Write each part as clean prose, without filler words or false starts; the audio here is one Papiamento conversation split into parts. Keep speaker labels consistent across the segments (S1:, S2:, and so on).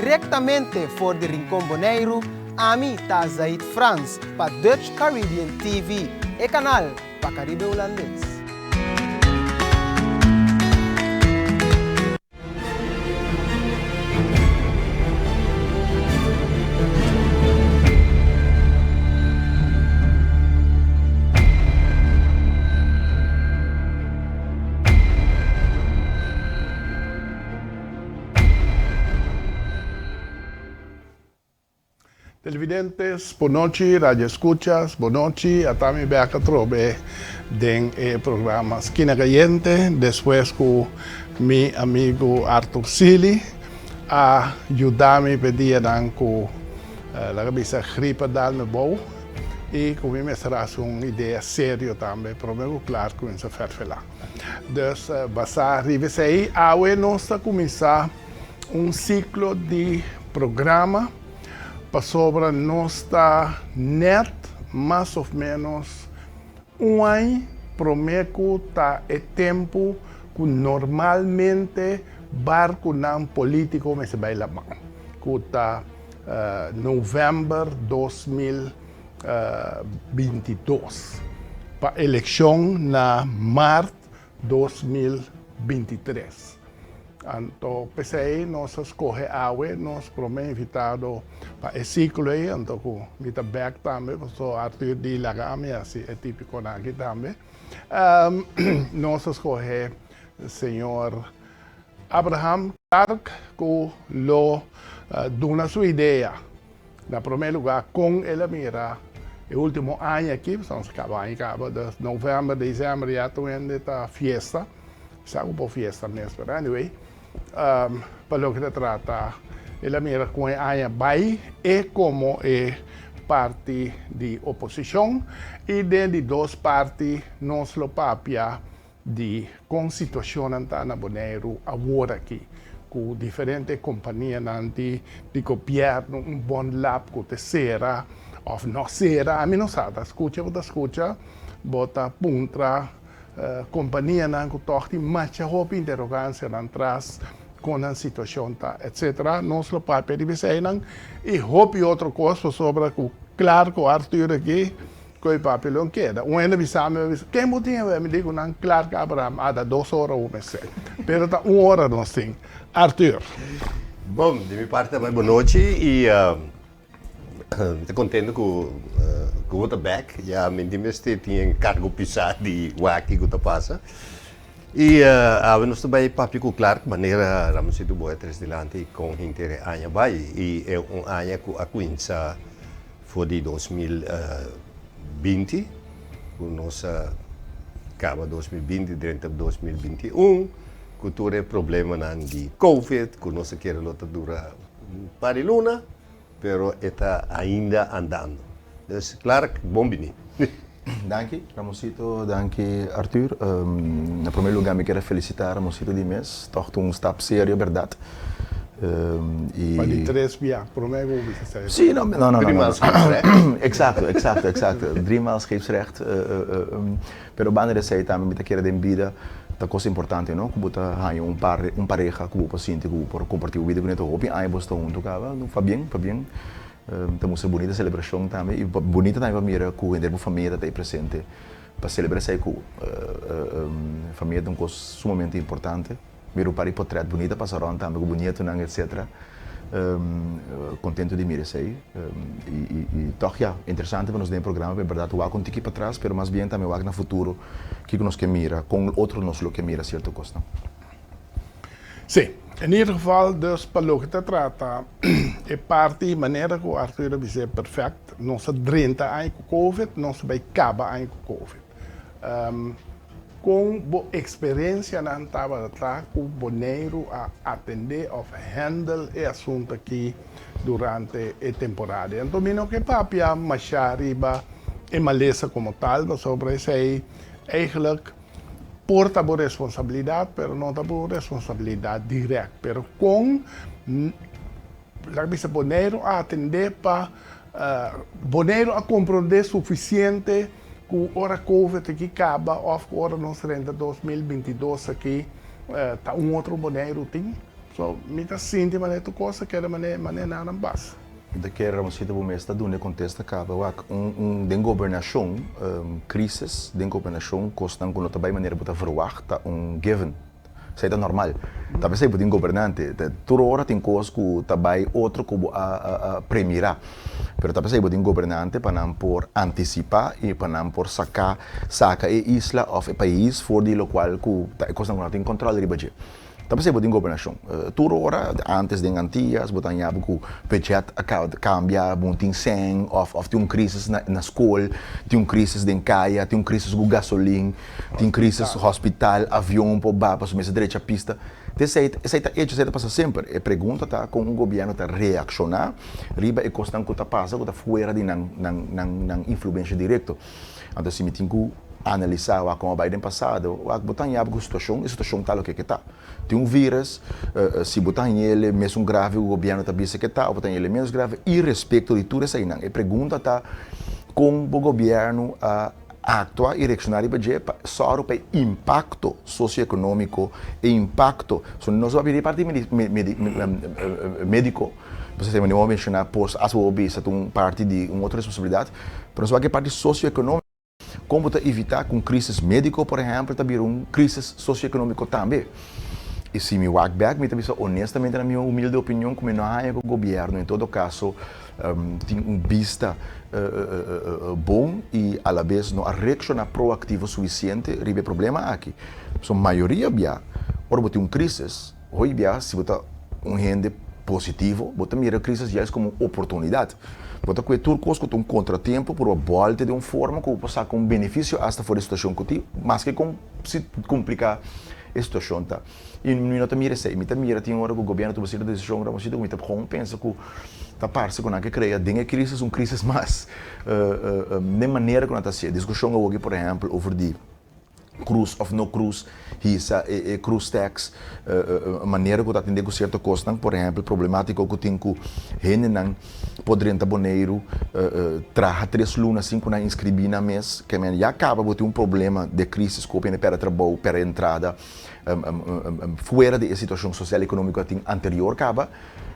S1: Direktamente for di Rincon Boneiru, ami ta Zaid Frans pa Dutch Caribbean TV, e kanal pa Karibe Hulandes.
S2: Televidentes, bonochi, radioescuchas, bonochi, ata mi bek atrobe den e programa Skina Cayente, despues cu mi amigo Arthur Sealy a yuda mi p'e dianan cu laga bisa griep a dal mi bou y cu mi mester haci un idea serio tambe prome cu Clark cuminsa ferfela. Dus basá riba esei awe nos ta kuminsá un siklo di programa pasobra nos ta nèt mas òf ménos un aña promé ku ta e tempu ku normalmente barkunan polítiko mester bai laman, ku ta novèmber 2022 pa elekshon na mart 2023. Anto p'esei nos a skohe awe nos promé invitado pa e siklo ei, anto ku mi ta bèk tambe pasobra Arthur di laga ami hasi e típikonan aki tambe. Nos a skohe señor Abraham Clark ku lo duna su idea na promé lugá kon el a mira e último aña aki, pasobra nos a kaba aña kaba, dus novèmber, desèmber ya tur hende ta fiesta. Sa ku por fiesta mes, pero anyway, pa loke ta trata el a mira kon e aña bai e komo e parti di oposishon i den di dos parti nos lo papia di kon situashonnan ta na Boneiru awor aki ku diferente kompanianan di di gobièrnu un bon lap ku ta sera òf no sera, ami no sa, ta skucha bo ta skucha bo ta puntra. Kompanianan ku tòg tin masha hopi interogansianan tras kon nan situashon ta etsetera. Nos lo papia riba eseinan i hopi otro kos pasobra ku klar ku Arthur aki ku e papia lo keda. Un hende bisa mi, bisa ken bo tin awe? Mi di ku nan Clark Abraham. Ah ta dos ora un mester. Pero ta un ora nos tin. Arthur.
S3: Bon, di mi parti ta bai bonochi i Mi ta contento cu cu bo ta bek. Ya mi tin mester tin e cargo pisa di wak kico ta pasa. Y awe nos ta bay papia cu Clark manera Ramoncito bo a tres dilanti con henter e aña bay. Y e un aña cu a cuminsa for di 2020 cu nos a caba 2020 drenta 2021 cu tur e problemanan di covid cu nos a kere lo ta dura un par di luna. Pero e ta ainda andando. Dus Clark, bon bini.
S4: Danki Ramosito, danki Arthur. Na prome luga mi kier a felicita Ramosito di mes, tog ta un stap serio berdad.
S2: Pa di tres bia, prome ku bo bisa esei.
S4: Si, no, no, no.
S3: Drie maal scheepsrecht.
S4: Exacto, exacto, exacto. Drie maal scheepsrecht. Pero banda di esei tambe mi ta kere den bida ta kos importante no, ku bo ta haña un par un pareha ku bo por sinti ku bo por kompartí bo bida kuné. Ta hopi aña bo sta huntu kaba, pabien, pabien. Ta mustra bunita selebrashon tambe i bunita tambe pa mira ku henter bo famia ta ta ei presente pa selebrá esei ku famia ta un kos sumamente importante. Mira un par di potret bunita pasa rond tambe ku bo nietonan etcetera. Contento di mira esey y tog ya interesante pa nos den e programa pa e berdad wak un tiki patras pero mas bien tambe wak na futuro kiko nos ke mira con otro nos lo ke mira cierto cosnan.
S2: Sí, en ieder geval dus pa loke ta trata e parti manera cu Arthur a bis'é perfect, nos a drenta aña cu covid, nos a bay caba aña cu covid. Kon bo eksperensianan tabata ta ku Boneiru a atendé òf hèndel e asuntu akí durante e temporada? Anto mi no ke papia mashá riba e malesa komo tal, pasobra esei eigentlik por ta bo responsabilidat, pero no ta bo responsabilidat dirèkt. Pero kon laga bisa Boneiru a atendé pa Boneiru a komprondé sufisiente ku ora covid aki kaba òf ku ora nos renta 2022 aki ta un otro Boneiru tin? So mi ta sinti manera tur kos ta keda manera manera nan a basa.
S4: Mi ta kere Ramosito bo mes ta duna e kontesta kaba. Wak, un un den gobernashon krisis den gobernashon kosnan ku no ta bai manera bo ta verwagt ta un given. Esei ta normal. Ta p'esei bo tin gobernante. Tur ora tin kos ku ta bai otro ku bo a premirá. Pero ta p'esei bo tin gobernante pa nan por antisipá i pa nan por saká saka e isla òf e pais for di lokual ku ta e kosnan ku nan tin kòntròl riba dje. Ta p'esei bo tin gobernashon. Tur ora, ántes den Antias, bo ta haña bo ku budget a kambia, bo no tin sèn òf òf tin un krísis na na skol, tin un krísis den kaya, tin un krísis ku gasolin, tin krísis hospital, avion por ba pasobra mester drecha pista. Ta esei esei ta echo, esei ta pasa semper. E pregunta ta kon un gobièrnu ta reakshoná riba e kosnan ku ta pasa ku ta fuera di nan nan nan nan influensha direkto. Anto si mi tin ku analisá wak kon a bai den pasado, wak bo ta haña bo ku situashon, e situashon ta loke ke ta. Tin un vírus, si bo ta haña el mesun grave ku gobièrnu ta bisa ke ta òf bo ta haña el ménos grave, irespekto di tur eseinan. E pregunta ta kon bo gobièrnu a aktua i reakshoná riba dje pa sòru pa e impakto sosioekonómiko, e impakto, so nos a papia di e parti médiko, Pasobra esei bo a menshoná por as bo bisa ta un parti di un otro responsabilidat, pero nos wak e parti sosioekonómiko, kon bo ta evitá ku un krísis médiko por ehèmpel ta bira un krísis sosioekonómiko tambe. I si mi wak bèk mi ta bisa honestamente na mi humilde opinion ku mi no haña ku gobièrnu en todo kaso tin un bista bon i alabes no a reakshoná proaktivo sufisiente riba e problema aki. Pasobra mayoria bia ora bo tin un krísis, Hoy bia si bo ta un hende positivo, bo ta mira e crisis juist como un oportunidad. Bo ta kue tur cos cu ta un contratiempo pero bo bolte den un forma cu bo por saca un beneficio hasta for di e situacion cu tin, maske con complica e situacion ta. Y mi no ta mira esey, mi ta mira tin ora cu gobierno tuma cierto decision, Ramosito, cu mi ta gewoon pensa cu ta parce cu nan ke crea den e crisis un crisis mas. Den manera cu nan ta hacié. Discusion awoki por ehempel over di. Cruz of no cruz, hisa e e cruz tax, manera ku ta atendé ku sierto kosnan, por ehèmpel problemátiko ku tin ku hendenan por drenta Boneiru traha tres luna sin ku nan inskribí nan mes, ke men ya kaba bo tin un problema de krísis ku hopi hende pèrdè trabou, pèrdè entrada, fuera di e situashon sosial ekonómiko a tin anterior kaba.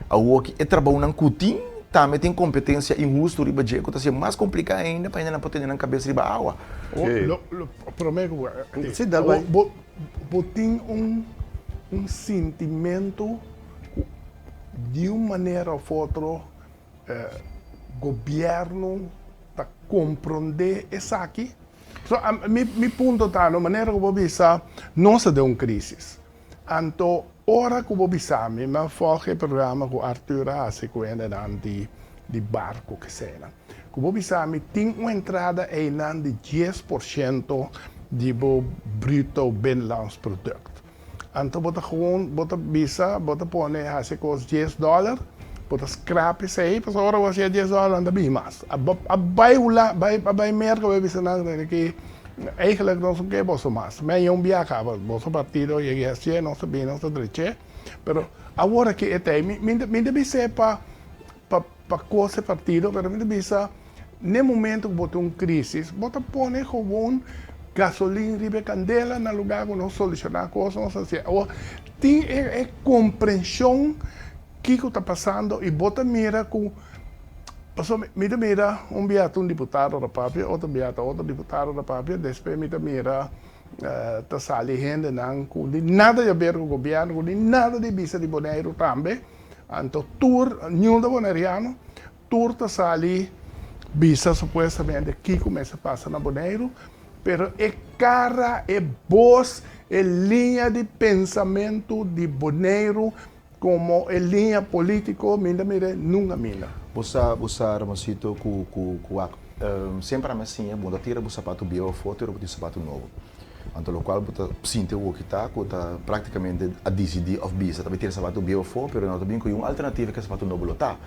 S4: Awoki e trabounan ku tin tambe tin kompetensia inhustu riba dje ku ta hasié mas kompliká ainda pa hendenan por tene nan kabes riba awa.
S2: Promé ku bo bo tin un un sintimentu ku di un manera òf otro gobièrnu ta komprondé esaki? So mi punto ta no manera ku bo bisa nos ta den un krísis. Anto ora ku bo bisa mi, mi a volg e programa ku Arthur a hasi ku hendenan di di barku keseinan. Ku bo bisa mi tin un entrada einan di 10% di bo bruto binnenlands product. Anto bo ta gewoon bo ta bisa bo ta pone hasi kos dies dòler, bo ta skrap esei pasobra ora bo hasi e dies dòler nan ta bini mas. A a bai Hula bai a bai Merka bai bisa nan ki Eigenlijk nos no ke boso mas. Mi a yong bia kaba, boso partido yega hacié, nos ta bini, nos ta dreché. Pero awor aki e ta ei. Mi, mi, mi ta bis'é pa, pa, pa kos e partido, pero mi ta bisa, n'e momento ku bo tin un crisis, bo ta pone gewoon gasolin riba e kandela na lugar ku nos solushoná kos, nos hacié. Awor, tin e, e komprenshon kiko ta pasando i bo ta mira ku. Pasobra mi ta mira un bia ta un diputado ta papia, otro bia ta otro diputado ta papia, despues mi ta mira ta sali hendenan ku di nada di haber ku gobièrnu, ku di nada di bisa di Boneiru tambe, anto tur, niun ta boneriano, tur ta sali bisa supuestamente kiko mester pasa na Boneiru, pero e kara, e bos, e liña di pensamentu di Boneiru Como e liña politico mi ta mira nunca mina.
S4: Bo sa, bo sa Ramosito cu cu cu wak semper ami a siña bo no ta tira bo sapato bieu afo tira bo tin sapato nobo. Anto locual bo ta sinti awoki ta cu ta practicamente a dicidi of bisa ta bay tira sapato bieu afo pero no ta bin cu un alternativa cu e sapato nobo lo ta.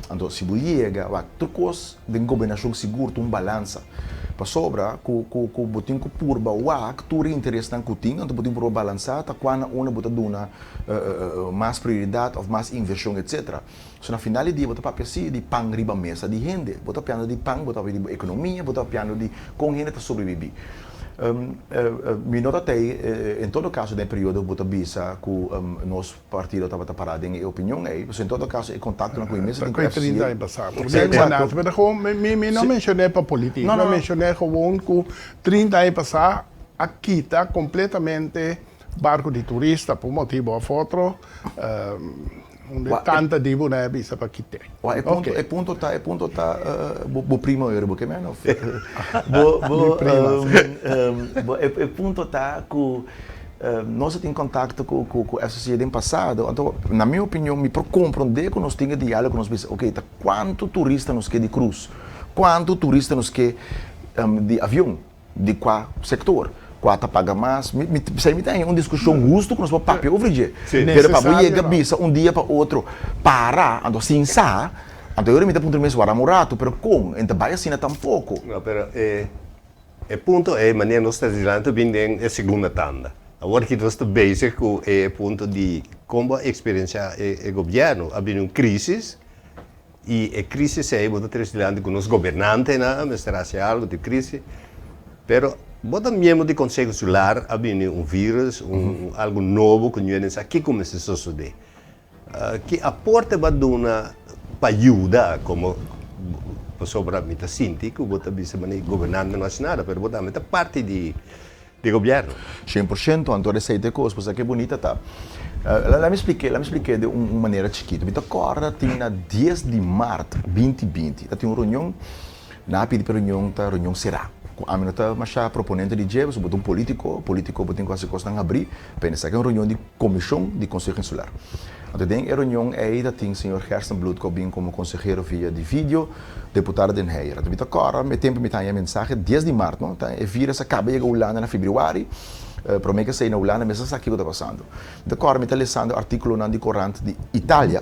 S4: Anto si bo yega wak tur cos den gobernacion sigur ta un balansa pasobra cu cu cu bo tin cu purba wak tur e interesnan cu tin anto bo tin purba balansa ta cua na unda bo ta duna mas prioridad of mas inversion etcetera. So na final di dia bo ta papia si di pan riba mesa di hende. Bo ta papiando di pan, bo ta papia di bo economia, bo ta papiando di con hende ta sobrevivi. Mi no ta tei, en todo kaso den e periodo ku bo ta bisa ku nos partido tabata pará den e opinion ei, pasobra en todo kaso e kontaktonan ku mi mester tin ku
S2: FCA. 30 aña pasá. Pero mi no menshoné pa polítika, mi a menshoné gewoon ku 30 aña pasá a kita kompletamente barku di turista pa un motibu òf otro. Un de tanta di bo na bisa pa kite.
S4: Wa e punto, e punto ta, e punto ta bo, bo prima oiro bo ke men of? Bo, bo,
S2: Mi prima, si.
S4: Bo, e, e punto ta ku nos a tin kontakto ku, ku, ku FCC den pasado, anto na mi opinion mi por komprondé ku nos tin e diálogo ku nos bisa oke ta kuantu turista nos ke di krus, kuantu turista nos ke di avion. Di kua sektor? Kua ta paga mas? Mi, mi, p'esei mi ta haña un diskushon hustu ku nos por papia over dje. Pero pa bo yega bisa un dia pa otro, para, anto sin sa, anto e ora mi ta puntra mi mes, wara un ratu, pero kon? E no ta bai asina tampoko.
S3: No, pero e, e punto ei, manera nos ta dilanti bin den e segunda tanda. Awor ki nos ta bezig ku e punto di kon bo a eksperensiá e, e gobièrnu. A bini un krisis. I e crisis ei bo ta trece dilanti cu nos gobernantenan mester haci algo di crisis, pero bo ta miembro di Conseho Insular, a bini un virus, un algo nobo cu ñu'e sa kico mester sosode. Ki aporte bo a duna pa yuda como, pasobra mi ta sinti cu bo ta bisa mane gobernante no haci nada, pero bo tambe ta parti di di gobierno.
S4: 100%, anto esei ta e kos, pasobra ke bunita ta. Laat mi spliké, laat mi spliké den un manera chikitu. Mi ta kòrda tin na dies di mart binti binti ta tin un reunion, nan a pidi pa e reunion ta reunion será, ku ami no ta masha proponente di dje, pasobra bo ta un polítiko, polítiko bo tin ku hasi kosnan habrí, pero esaki un reunion di komishon di Konseho Insular. Anto den e reunion ei ta tin señor Gerstenbluth ku a bin komo konsehero via di video, Deputado Den Heyer. Anto mi ta kòrda e tempu mi ta haña mensahe dies di mart no, ta e virus a kaba yega Hulanda na febrüari, promé ke esei na Hulanda mester sa kiko ta pasando. Mi ta kòrda mi ta lesando artíkulonan di korant di Italia,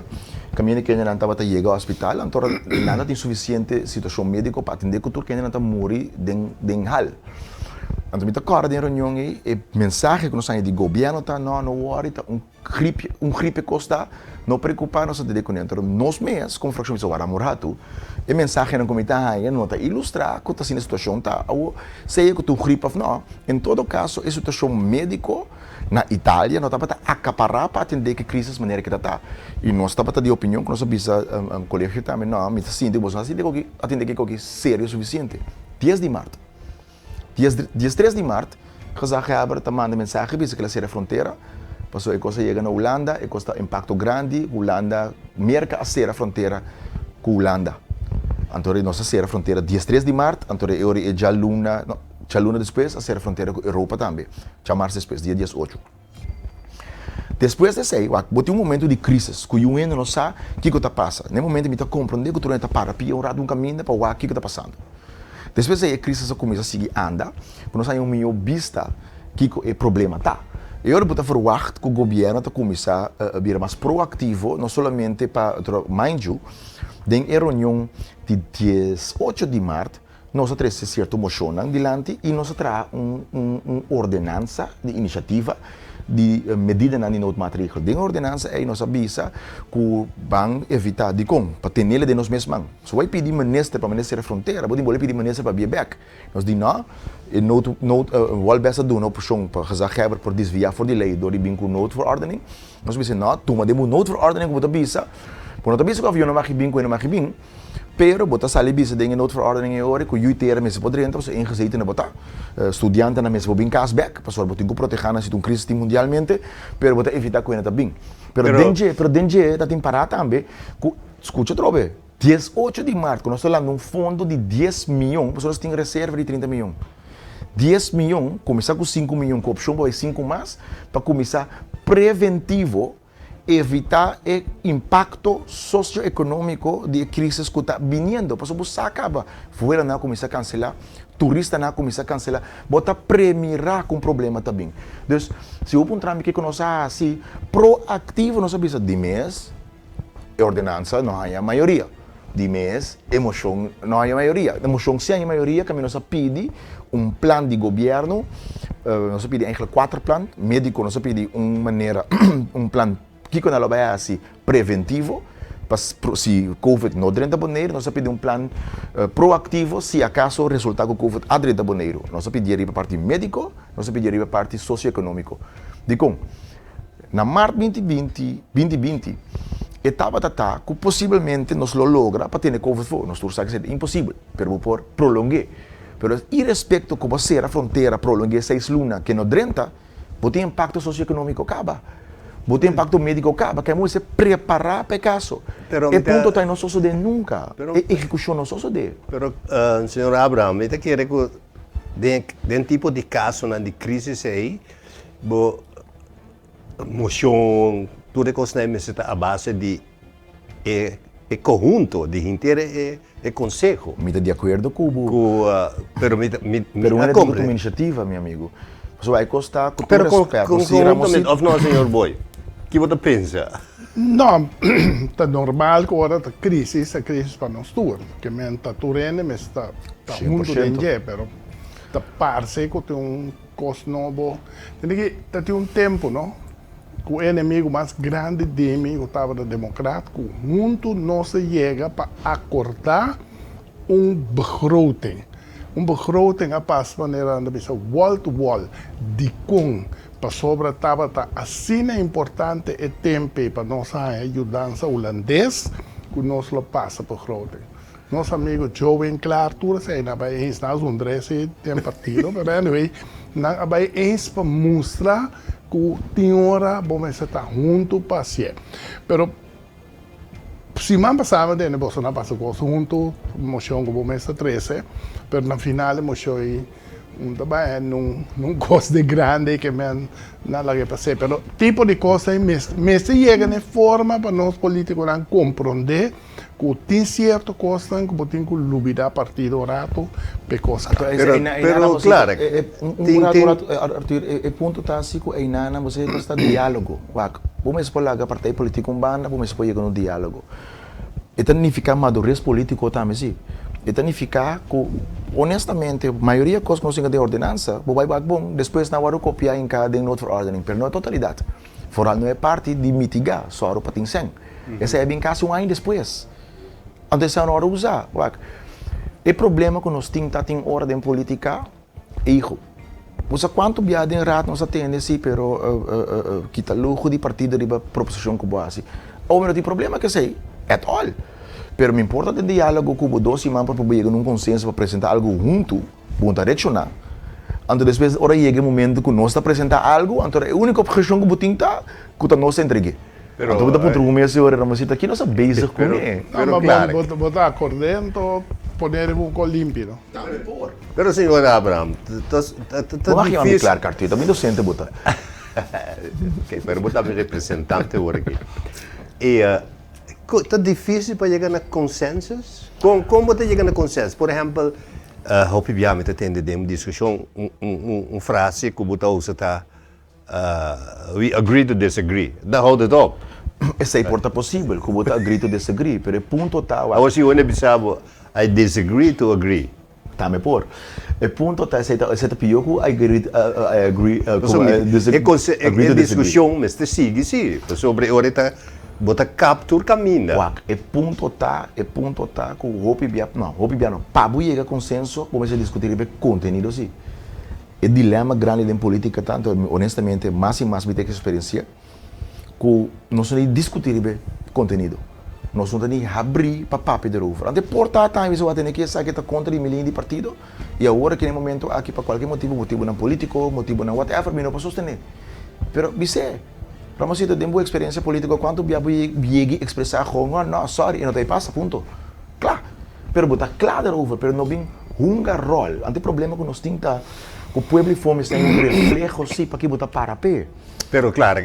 S4: kaminda kendenan tabata yega hospital, anto ora nan no tin sufisiente situashon médiko pa atendé ku tur kendenan ta muri den den hal. Anto mi ta kòrda den e reunion ei e mensahe ku nos haña di gobièrnu ta no, no wòri ta un. Gripe, un gripe kos ta, no preocupa nos ta tende kuné. Anto nos mes komo frakshon bisa wara un ratu, e mensahenan ku mi ta haña no ta ilustra ku ta asina e situashon ta. Awor, sea ku ta un gripe òf no, en todo kaso e situashon médiko na Italia no tabata akapará pa atendé ku e krisis manera ku ta ta. I nos tabata di opinion ku nos a bisa kolegio tambe, no, mi ta sinti ku boso no a sinti ku atendé ku e koki serio sufisiente. Dies di mart. Dies dies tres di mart, gezaghebber ta manda mensahe bisa ku el a sera frontera, pasobra e kos a yega na Hulanda, e kos ta impakto grandi, Hulanda, Merka a sera frontera ku Hulanda. Anto nos a sera frontera dies tres di mart, anto e ora e djaluna, no, djaluna despues a sera frontera ku Europa tambe, djamars despues, dia dies ocho. Despues di esei, wak, bo tin un momento di crisis ku yu hende no sa kiko ta pasa. Na e momento mi ta komprondé ku tur hende ta para pia un rato un kaminda pa wak kiko ta pasando. Despues di esei e crisis a kuminsá sigui anda, ku nos haña un mihó bista kiko e problema ta. E ora bo ta verwagt ku gobièrnu ta kuminsá bira mas proaktivo, no solamente pa, mind you, den e reunion di 18 di mart, Nos a trese sierto moshonnan dilanti i nos a traha un un ordenansa di inisiativa di medidanan di noodmaatregel. Den e ordenansa ei nos a bisa ku ban evitá dikon pa tenele den nos mes man. So bo a pidi minister pa minister sera frontera, bo tin bole pidi minister pa bia bek. Nos di no, e nood nood wòl bes a duna opshon pa gezaghebber por desviá for di lei dor di bin ku noodverordening. Nos bisa no, tuma den bo noodverordening ku bo ta bisa, bo no ta bisa ku avion no mag bin ku e no mag bin. Pero bo ta sali bisa den e noodverordening e ora ku yu tera mester por drenta pasobra ingezetenen bo ta. Studiantenan mester por bin kas bek pasobra bo tin ku protehá nan si ta un krisis tin mundialmente, pero bo ta evitá ku hende ta bin. Pero den dje, pero den dje ta tin pará tambe ku, skucha atrobe, 18 di mart ku nos ta lanta un fondo di dies mion pasobra nos tin reserva di 30 mion. Dies mion, kuminsá ku sinku mion ku opshon pa bai sinku mas pa kuminsá preventivo. Evitá e impakto sosioekonómiko di e krísis ku ta biniendo. Pasobra bo sa kaba, vuelonan a kuminsá kanselá, turistanan a kuminsá kanselá. Bo ta premirá ku un problema ta bin. Dus, si bo puntra mi kiko nos a hasi proaktivo, nos a bisa di mes e ordenansa no haña mayoria. Di mes e moshon no haña mayoria. E moshon si haña mayoria kaminda nos a pidi un plan di gobièrnu, nos a pidi eigenlijk kuater plan, médiko nos a pidi un manera, un plan kiko nan lo bai hasi preventivo. Pa si Covid no drenta Boneiru, nos a pidi un plan proaktivo si akaso resultá ku Covid a drenta Boneiru. Nos a pidi riba parti médiko, nos a pidi riba parti sosioekonómiko. Dikon? Na mart 2020, 2020, e tabata ta ku posibelmente nos lo logra pa tene Covid for. Nos tur sa ku esei ta imposibel, pero bo por prolong'é. Pero irespekto ku bo a sera frontera, prolong'é seis luna ke no drenta, Bo tin impacto socioeconomico caba. Bo tin impacto medico caba. Ke mester prepara pa e caso.
S3: Pero
S4: E
S3: mi ta
S4: punto ta e no sosode nunca.
S3: Pero
S4: E ehecucion no sosode.
S3: Pero señor Abraham, mi ta kere cu den den tipo di casonan di crisis ey, bo mocion, tur e cosnan ey mester ta a base di e e conhunto di henter e e conseho.
S4: Mi ta di acuerdo cu bo.
S3: Cu pero mi ta mi mi
S4: Pero
S3: a
S4: un ta
S3: comprende.
S4: tuma iniciativa, mi amigo. Pasobra e cos ta cu tur
S3: Pero con
S4: respeto,
S3: con
S4: si Ramosito.
S3: conhuntamente of no, señor Boy? Ki bo ta pensa?
S2: No, ta normal cu ora ta crisis, ta crisis pa nos tur. Ke men ta tur hende mester ta ta hunto den
S4: 100%.
S2: dje, pero ta parce cu tin un cos nobo. Tende ki ta tin un tempo, no? Ku e enemigu mas grandi di mi ku tabata demokrat ku huntu nos a yega pa akordá un begroting. Un begroting a pasa manera nan ta bisa wall to wall. Dikon? Pasobra tabata asina importante e tempe pa nos haña yudansa hulandes ku nos lo pasa begroting. Nos amigo Joe Winklaar tur esei nan a bai eens, nan a zundra esei den partido, pero anyway nan a bai eens pa mustra ku tin ora bo mester ta huntu pa hasié. Pero siman pasá mi tende boso nan pasa kos huntu, moshon ku bo mester trese, pero na final e moshon ei un ta bai nun nun kos di grandi ke men nan laga e pas'é. Pero tipo di kos ei mester yega na e forma pa nos politikonan komprondé Ku tin sierto kosnan ku bo tin ku lubidá partido un ratu p'e kos
S4: Anto
S2: kla.
S3: Pero,
S4: einan
S3: pero
S4: bo
S3: claro,
S4: un
S3: tin,
S4: ratu,
S3: tin.
S4: un ratu, Arthur, e punto ta asi ku einan bo sa ta diálogo. Wak, bo mester por laga partij politiko un banda, bo mester por yega na un diálogo. E ta nifiká madures polítiko tambe si. E ta nifiká ku honestamente mayoria kos ku nos tin den ordenansa, bo bai wak bon, despues nan wòrdu kopiá hinká den noodverordening, pero no e totalidat. Foral no e parti di mitigá sòru pa tin sèn. Esei a bin kasi un aña despues. Anto esei no a usa. Wak, e problema ku nos tin ta tin ora den politika, ego. Bo sa kuantu bia den raad nos a tende si, pero kita luho di partido riba proposishon ku bo hasi. Awor mi no tin problema ku esei, at all. Pero mi importa den diálogo ku bo dos siman pa por yega na un konsenso pa presenta algu huntu. Bo ta reakshoná. Anto despues ora yega e momento ku nos ta presentá algu, anto e úniko obheshon ku bo tin ta ku ta nos ta entreg'é. Anto bo ta puntra bo mes, Señor, Ramosito, ki nos a bezig kuné?
S2: No, ma bo ta akord'é, anto pon'é riba un kos limpi, no?
S4: Tambe por.
S3: Pero, señor Abraham, ta difísil.
S4: Bo a mi Clark, Arthur, ta mi docente bo ta.
S3: Ok, pero bo ta mi representante awor aki. E ta difísil pa yega na consensus? Kon bo ta yega na consensus? Por ehèmpel, Hopi bia mi ta tende den un diskushon un frase ku bo ta usa ta we agree to disagree. Dan houdt het op.
S4: Esei por ta posibel ku bo ta agree to disagree, pero e punto ta wak.
S3: Awor si un a bisa bo I disagree to agree.
S4: Tambe por. E punto ta esei ta esei ta pió ku I agree I agree
S3: Pasobra
S4: ku
S3: e konse
S4: agree
S3: e
S4: to disagree.
S3: diskushon mester sigui si, pasobra e ora e ta Bo ta kap tur kaminda.
S4: Wak, e punto ta, e punto ta ku hopi bia, no, hopi bia no, pa bo yega konsenso bo mester diskutí riba e kontenido si. E dilema grandi den politika ta, anto honestamente mas i mas mi ta eksperensiá ku nos no ta diskutí riba e kontenido. Nos no ta ni habrí pa papia derover. Anto e por ta tambe si bo a tene ki esaki ta kontra di mi liña di partido i awor aki na e momento aki pa kualke motibu, motibunan politiko, motibunan whatever, mi no por sostené. Pero bis'é. Ramosito, den bo experiencia politico cuanto bia bo yegi expresa gewoon no, no, sorry, e no ta e pasa, punto. Cla. Pero bo ta cla daarover, pero no bin hunga rol. Anto e problema cu nos tin ta cu pueblo y fome sta un refleho si paki bo ta para p'e.
S3: Pero claro,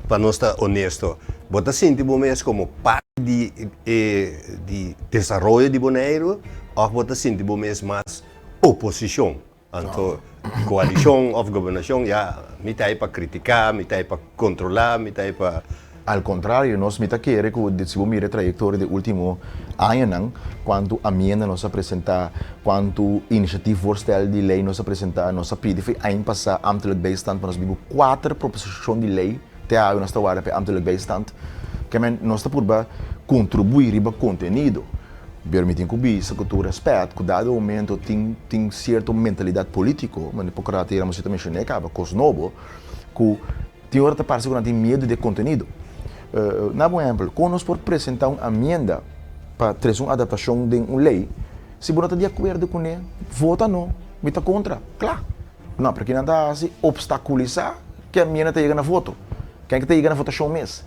S3: pa nos ta honesto, bo ta sinti bo mes como parti di e di desaroyo di Boneiru of bo ta sinti bo mes mas oposicion? Anto koalishon òf gobernashon ya mi ta ei pa kritiká, mi ta ei pa kontrolá, mi ta ei pa.
S4: Al kontrario, nos mi ta kere ku si bo mira e trayektoria di último añanan, kuantu amienda nos a presentá, kuantu initiatiefvoorstel di lei nos a presentá, nos a pidi for aña pasá ambtelijk bijstand pa nos bibu kuater proposishon di lei te awe nos ta warda pa e ambtelijk bijstand. Ke men nos ta purba kontribuí riba kontenido. Pero mi tin ku bisa ku tur rèspèt ku dado momento tin tin sierto mentalidat polítiko, mane poko rato yera mester ta menshoné kaba kos nobo, ku tin ora ta parse ku nan tin miedu di e kontenido. Na bo ehèmpel, kon nos por presentá un amienda pa trese un adaptashon den un lei si bo no ta di akuerdo kuné? Vota no, mi ta kontra, kla. No, pero kinan ta hasi? Obstakulisá ku e amienda ta yega na voto. Ken ku ta yega na votashon mes?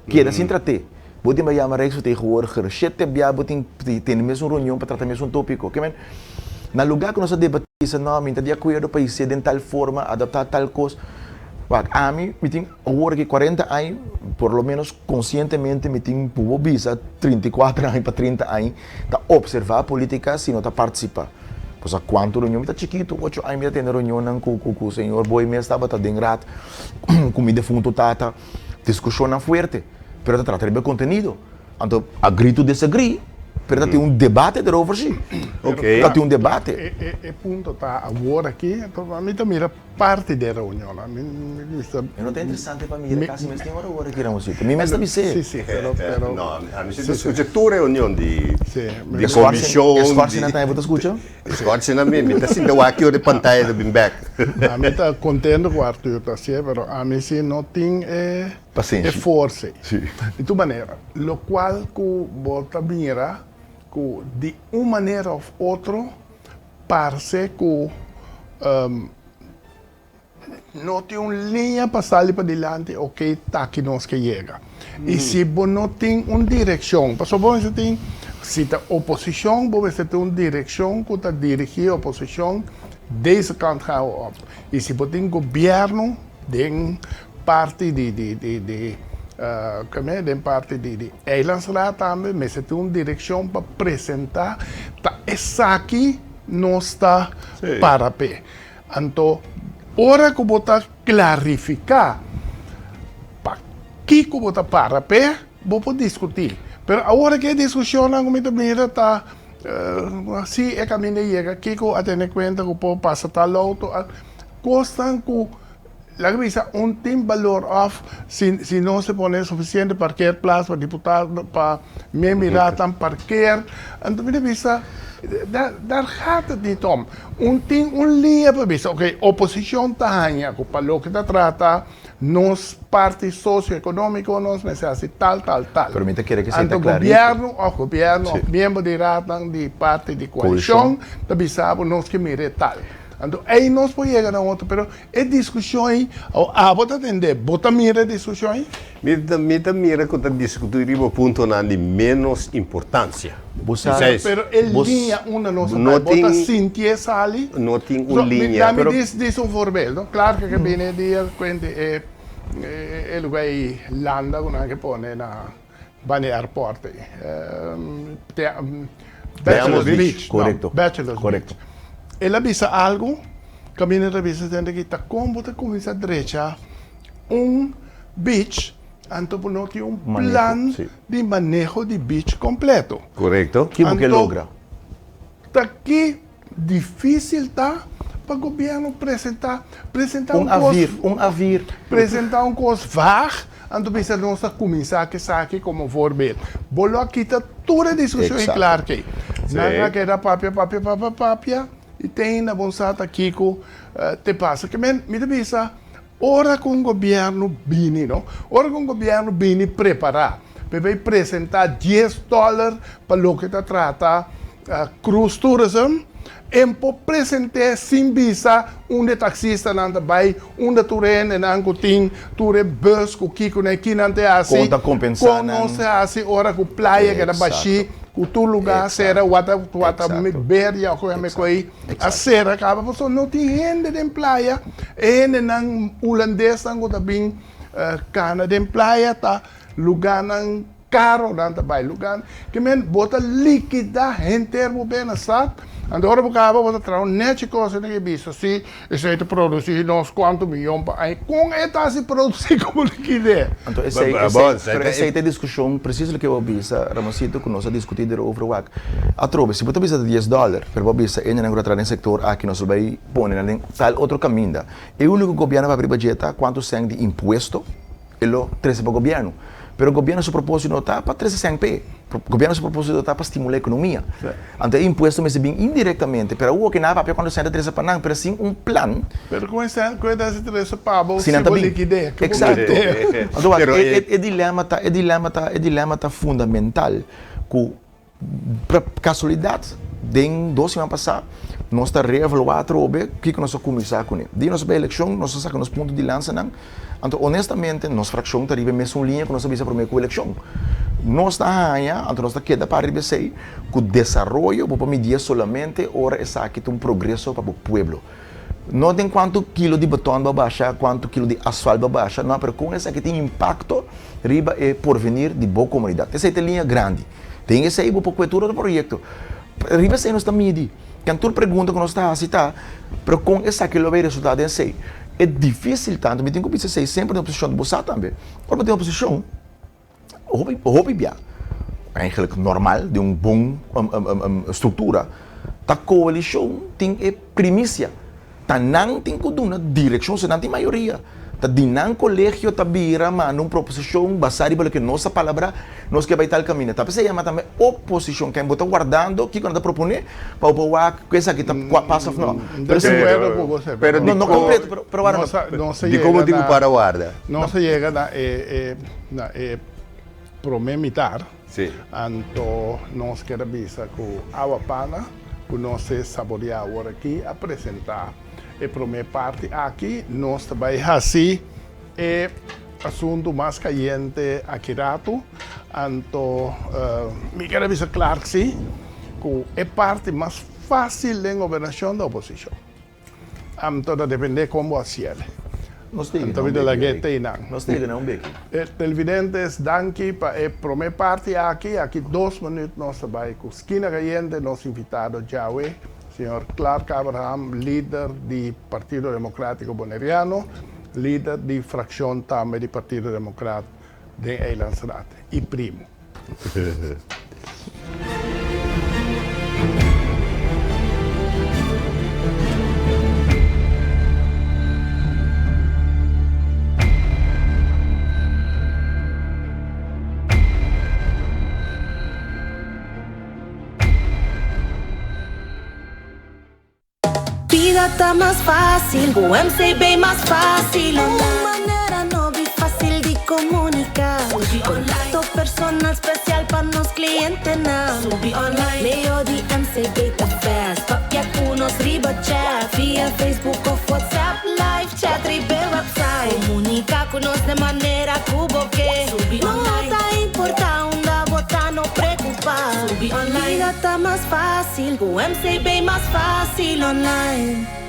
S4: Keda sin trat'é. Bo tin pa yama Rijksvertegenwoordiger shete bia bo tin tene mesun reunion pa trata mesun tópiko. Ke men, na lugá ku nos a debatí bisa no, mi ta di akuerdo pa hisié den tal forma, adaptá tal kos. Wak, ami, mi tin awor aki kuarenta aña, por lo ménos konsientemente mi tin ku bo bisa 34 aña pa 30 aña ta opservá polítika si no ta partisipá. Pasobra kuantu reunion, mi ta chikitu, ocho aña mi ta tene reunionnan ku ku ku señor Boy mes tabata den raad ku mi defuntu tata, diskushonnan fuerte. Pero ta trata riba e contenido. Anto agree to disagree, pero ta tin un debate erover si.
S3: Ok.
S4: Ta tin un debate.
S2: E, e, e punto ta awor aki, enton mi ta mira parti di e reunionnan. Mi, mi, mi ta.
S4: E no ta interesante pa mira kasi mes tin ora awor aki, Ramosito. Mi mes ta bis'é.
S2: Si, si, pero, pero.
S3: No, ami si ta scucha tur reunion di,
S2: Si,
S3: di comision.
S4: E scorsinan tambe bo ta scucha?
S3: Scorsinan mi, mi ta sinta wak aki ora e pantaya ta bin bek.
S2: Ami ta contento cu Arthur ta hacié, pero ami si no tin e.
S4: Pasenshi.
S2: E forsa ei.
S4: Sí.
S2: Di tur manera, lokual ku bo ta mira ku di un manera òf otro parse ku no tin un liña pa sali padilanti, oke ta aki nos ke yega. I si bo no tin un direkshon, pasobra bo mester tin, si ta oposishon, bo mester tin un direkshon ku ta dirigí oposishon deze kant gaan we op. I si bo tin gobièrnu den parti di di di di kome den parti di di eilandsraad tambe mester tin un direkshon pa presentá ta esaki nos ta para p'e. Anto ora ku bo ta klarifiká pa kiko bo ta para p'e bo por diskutí. Pero awor ke e diskushonnan ku mi ta mira ta si e kaminda yega kiko a tene kuenta ku por pasa tal outo kosnan ku Laga bisa un tin balor of si si no se pone suficiente parkeerplaats pa diputado pa miembronan parkeer anto mi ta bisa daar daar gaat het niet om. Un tin un liña pa bisa ok oposicion ta haña cu pa loke ta trata nos parti socio economico nos mester haci tal tal tal.
S4: Pero mi ta kere ke esei ta
S2: Anto
S4: clarito.
S2: gobierno of gobierno
S4: Sí.
S2: of miembro di raadnan di parti di coalicion ta bisa bo nos ke mira e tal. Anto ei nos por yega na otro pero E diskushon ei, abo ta tende, bo ta mira e diskushon ei?
S3: Mi ta, mi ta mira ku ta diskutí riba puntonan di ménos importansia.
S4: Bo sa,
S2: Pero e
S4: bo
S2: liña unda nos a
S3: No
S2: bai, bo ta
S3: tin,
S2: sintié sali?
S3: no tin
S2: So,
S3: un
S2: mi,
S3: liña.
S2: dami dis, dis un voorbeeld, no? Klaar ku ke bini e dia kuente e, e lugá ei landa ku nan ke pone na banda e airport ei. Te, Bachelor's
S3: Beach.
S2: Beach, no,
S4: Korekto,
S2: Bachelor's
S4: korekto.
S2: Beach. El a bisa algu. Kaminda ta bisa tende ki ta kon bo ta kuminsá drecha un beach anto bo no tin un plan di maneho di beach kompleto.
S3: Korekto.
S4: Ki bo ke logra?
S2: Ta ki difísil ta pa gobièrnu presentá presentá un kos
S4: Un avir.
S2: Presentá un kos vaag anto bisa nos ta kuminsá ku esaki komo voorbeeld. Bo lo a kita tur e diskushon i klar kei. Nan a keda papia papia papia papia. I te ainda bon sa ta kiko te pasa. Ke men mi ta bisa ora ku un gobièrnu bini no, ora ku un gobièrnu bini prepará pa e bai presentá dies dòler pa loke ta trata cruise tourism, e por present'é sin bisa unda e taksistanan ta bai, unda tur e hendenan ku tin tur e bus ku kiko nan e kinan ta hasi,
S4: Kon ta kompensá
S2: kon
S4: nan.
S2: nos ta hasi ora ku playa keda bashí. Ku tur lugá a sera wata wata beria ku hende ku ei a sera kaba pasobra no tin hende den playa e hendenan hulandesnan ku ta bin kana den playa ta lugánan karo nan ta bai lugánan ke men bo ta likidá henter bo bienestar anto ora bo kaba bo ta traha un nechi kos esei ta bisa si Esei ta produsí nos kuantu miyon pa aña. Kon e ta hasi produsí komo likidez?
S4: Anto esei, esei, pero esei ta e diskushon, presis loke bo a bisa, Ramonsito, ku nos a diskutí derover wak. Atrobe, si bo ta bisa ta dies dòler, pero bo a bisa e hendenan ku ta traha den sektor aki nos lo bai pone nan den tal otro kaminda. E úniko gobièrnu a papia riba dje ta kuantu sèn di impuesto. E lo trese pa gobièrnu. Pero gobièrnu su propósito no ta pa trese sèn p'e. Gobièrnu su propósito ta pa stimulá ekonomia. Anto e impuesto mester bin indirektamente. Pero awor ke nan a papia kuantu sèn ta trese pa nan, pero sin un plan.
S2: Pero ku e sèn ku e ta trese pa bo
S4: si
S2: bo likid'é? Ku bo
S4: Eksakto. Anto wak, e dilema ta, e dilema ta, e dilema ta fundamental ku Pa kasualidat, den dos siman pasá nos ta reevaluá atrobe kiko nos a kuminsá kuné. Dia nos a bai elekshon, nos a saka nos punto di lansanan. Anto honestamente nos frakshon ta riba e mesun liña ku nos a bisa promé ku elekshon. Nos ta haña, anto nos ta keda para riba esei, ku desaroyo bo por midié solamente ora esaki ta un progreso pa bo pueblo. No den kuantu kilo di beton bo a basha, kuantu kilo di asfalt bo a basha, no, pero kon esaki tin impakto riba e porvenir di bo komunidat. Esei ta e liña grandi. Den esei bo por kue tur otro proyekto. Riba esei nos ta midi. Ken tur pregunta ku nos ta hasi ta, pero kon esaki lo bay resultá den esei? E difísil tantu, mi tin ku bisa esei semper den oposishon, bo sa tambe. Ora bo tin oposishon, Hopi hopi bia, eigenlijk normal den un bon struktura, ta koalishon tin e primisia. Ta nan tin ku duna direkshon, si nan tin mayoria. Ta di nan kolegio ta bira manda un proposishon basá riba loke nos a palabrá, nos ke bai tal kaminda. Ta p'esei yama tambe oposishon, ken bo ta wardando kiko nan ta proponé pa bo por wak ku esaki ta pas òf no.
S2: Pero si.
S3: Pero
S4: No, no kompleto, pero pero warda
S2: no.
S3: Di komo tin ku para warda?
S2: Nos a yega na e Na e prome mitar, anto nos kier a bisa ku Awa Pana, ku nos e saboreá awor aki, a presentá e prome parti aki. Nos ta bai hasi e asuntu mas kayente aki ratu. Anto mi kier a bisa Clark si, ku e parti mas fásil den gobernashon ta oposishon. Anto ta depende kon bo a siel.
S4: Nos ta yega
S2: na un beki, Eric.
S4: Nos ta yega na un beki.
S2: Televidentes, danki pa e prome parti aki. Aki dos minuut nos ta bai ku Skina Kayente. Nos invitado djawe, señor Clark Abraham, lider di Partido Democratico Boneriano, lider di frakshon tambe di Partido Democrat den Eilandsraad y primo.
S5: Bida ta mas fácil ku MCB mas fácil. Un manera nobo i fácil di komuniká. Kontakto personal spesial pa nos klientenan. Medio di MCB ta fast. Papia ku nos riba chat via Facebook òf WhatsApp. Live chat riba e website. Komuniká ku nos den manera ku bo ke. No ta importá unda bo ta, no prekupá. Bida ta mas fácil. Ku MCB mas fácil online.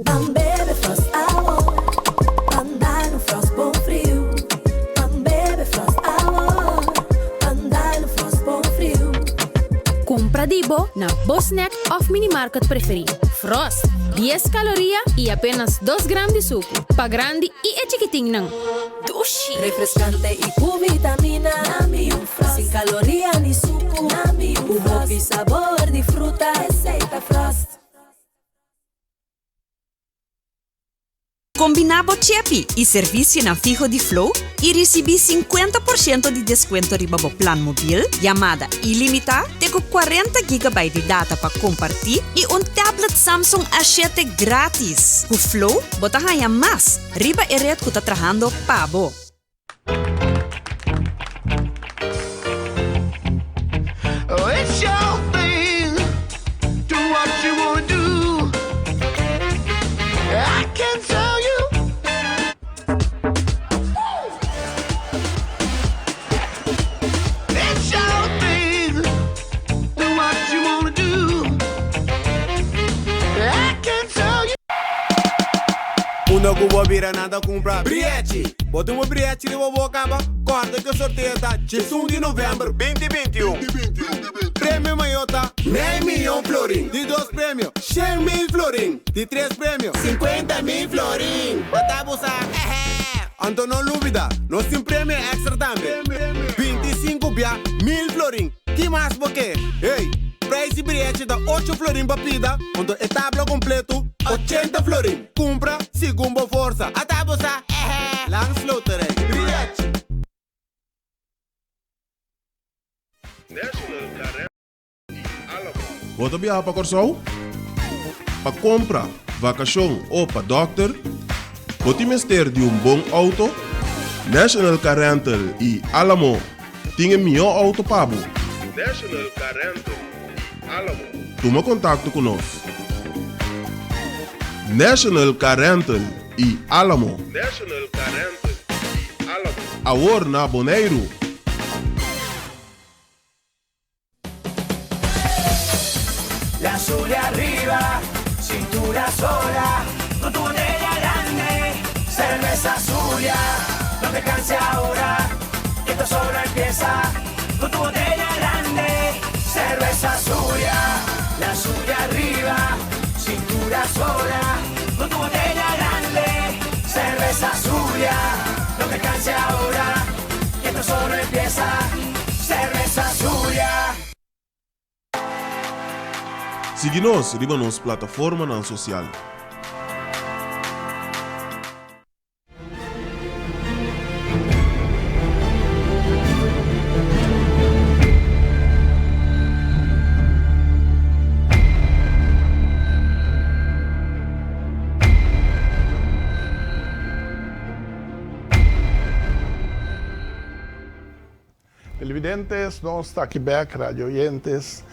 S5: Ban bebe Frost awor, ban dal un Frost bon friu. Ban bebe Frost awor, ban dal un Frost bon friu.
S6: Kumpra di bo na bo snack òf minimarket preferí. Frost, dies kaloria i apenas dos gram di suku, pa grandi i e chikitinnan.
S5: Dushi! Refrescante y cu vitamina. Nami un Frost. Sin caloria ni sucu. Nami un Frost. Cu hopi sabor di fruta. Esey ta Frost.
S7: Kombiná bo chepi i servisionan fiho di Flow i risibí 50% di deskuento riba bo plan mobil, yamada ilimitá, te ku 40 gigabyte di data pa kompartí i un tablet Samsung A7 grátis. Ku Flow, bo ta haña mas riba e ret ku ta trahando pa bo.
S8: Unda ku bo bira nan ta kumpra briechi. Bo tin bo briechi riba bo kaba? Kòrda ku e sorteo ta djesun di novèmber 2021. Premio mayor ta mei miyon florin. Di dos premio, 100,000 florin. Di tres premio, 50,000 florin. Bo ta busa? Ehè! Anto no lubida, nos tin premio extra tambe. 25 bia mil florin. Ki mas bo ke? Hey, prijs di briechi ta ocho florin pa pida, anto e tabla completo 80 florin. Cumpra segun bo forsa. Ata bo sa, ehe! Landsloterij. Briechi!
S9: Bo ta biaha pa Kòrsou? Pa kompra, vakashon o pa dòkter? Bo tin mester di un bon outo? National Car Rental i Alamo tin e mihó outo pa bo. National Car Rental i Alamo. Tuma kontakto ku nos. National Car Rental i Alamo. National Car Rental i Alamo. Awor na Boneiru.
S10: La Zulia arriba, cintura sola, con tu botella grande, cerveza Zulia, no te canses ahora, que esto solo empieza, con tu botella grande, cerveza Zulia, la Zulia arriba, cintura sola, con tu botella grande, cerveza Zulia, no te canses ahora, que esto solo empieza, cerveza Zulia.
S9: Sigui nos riba nos plataformanan sosial.
S2: Televidentes, nos ta aki bek, radio oyentes,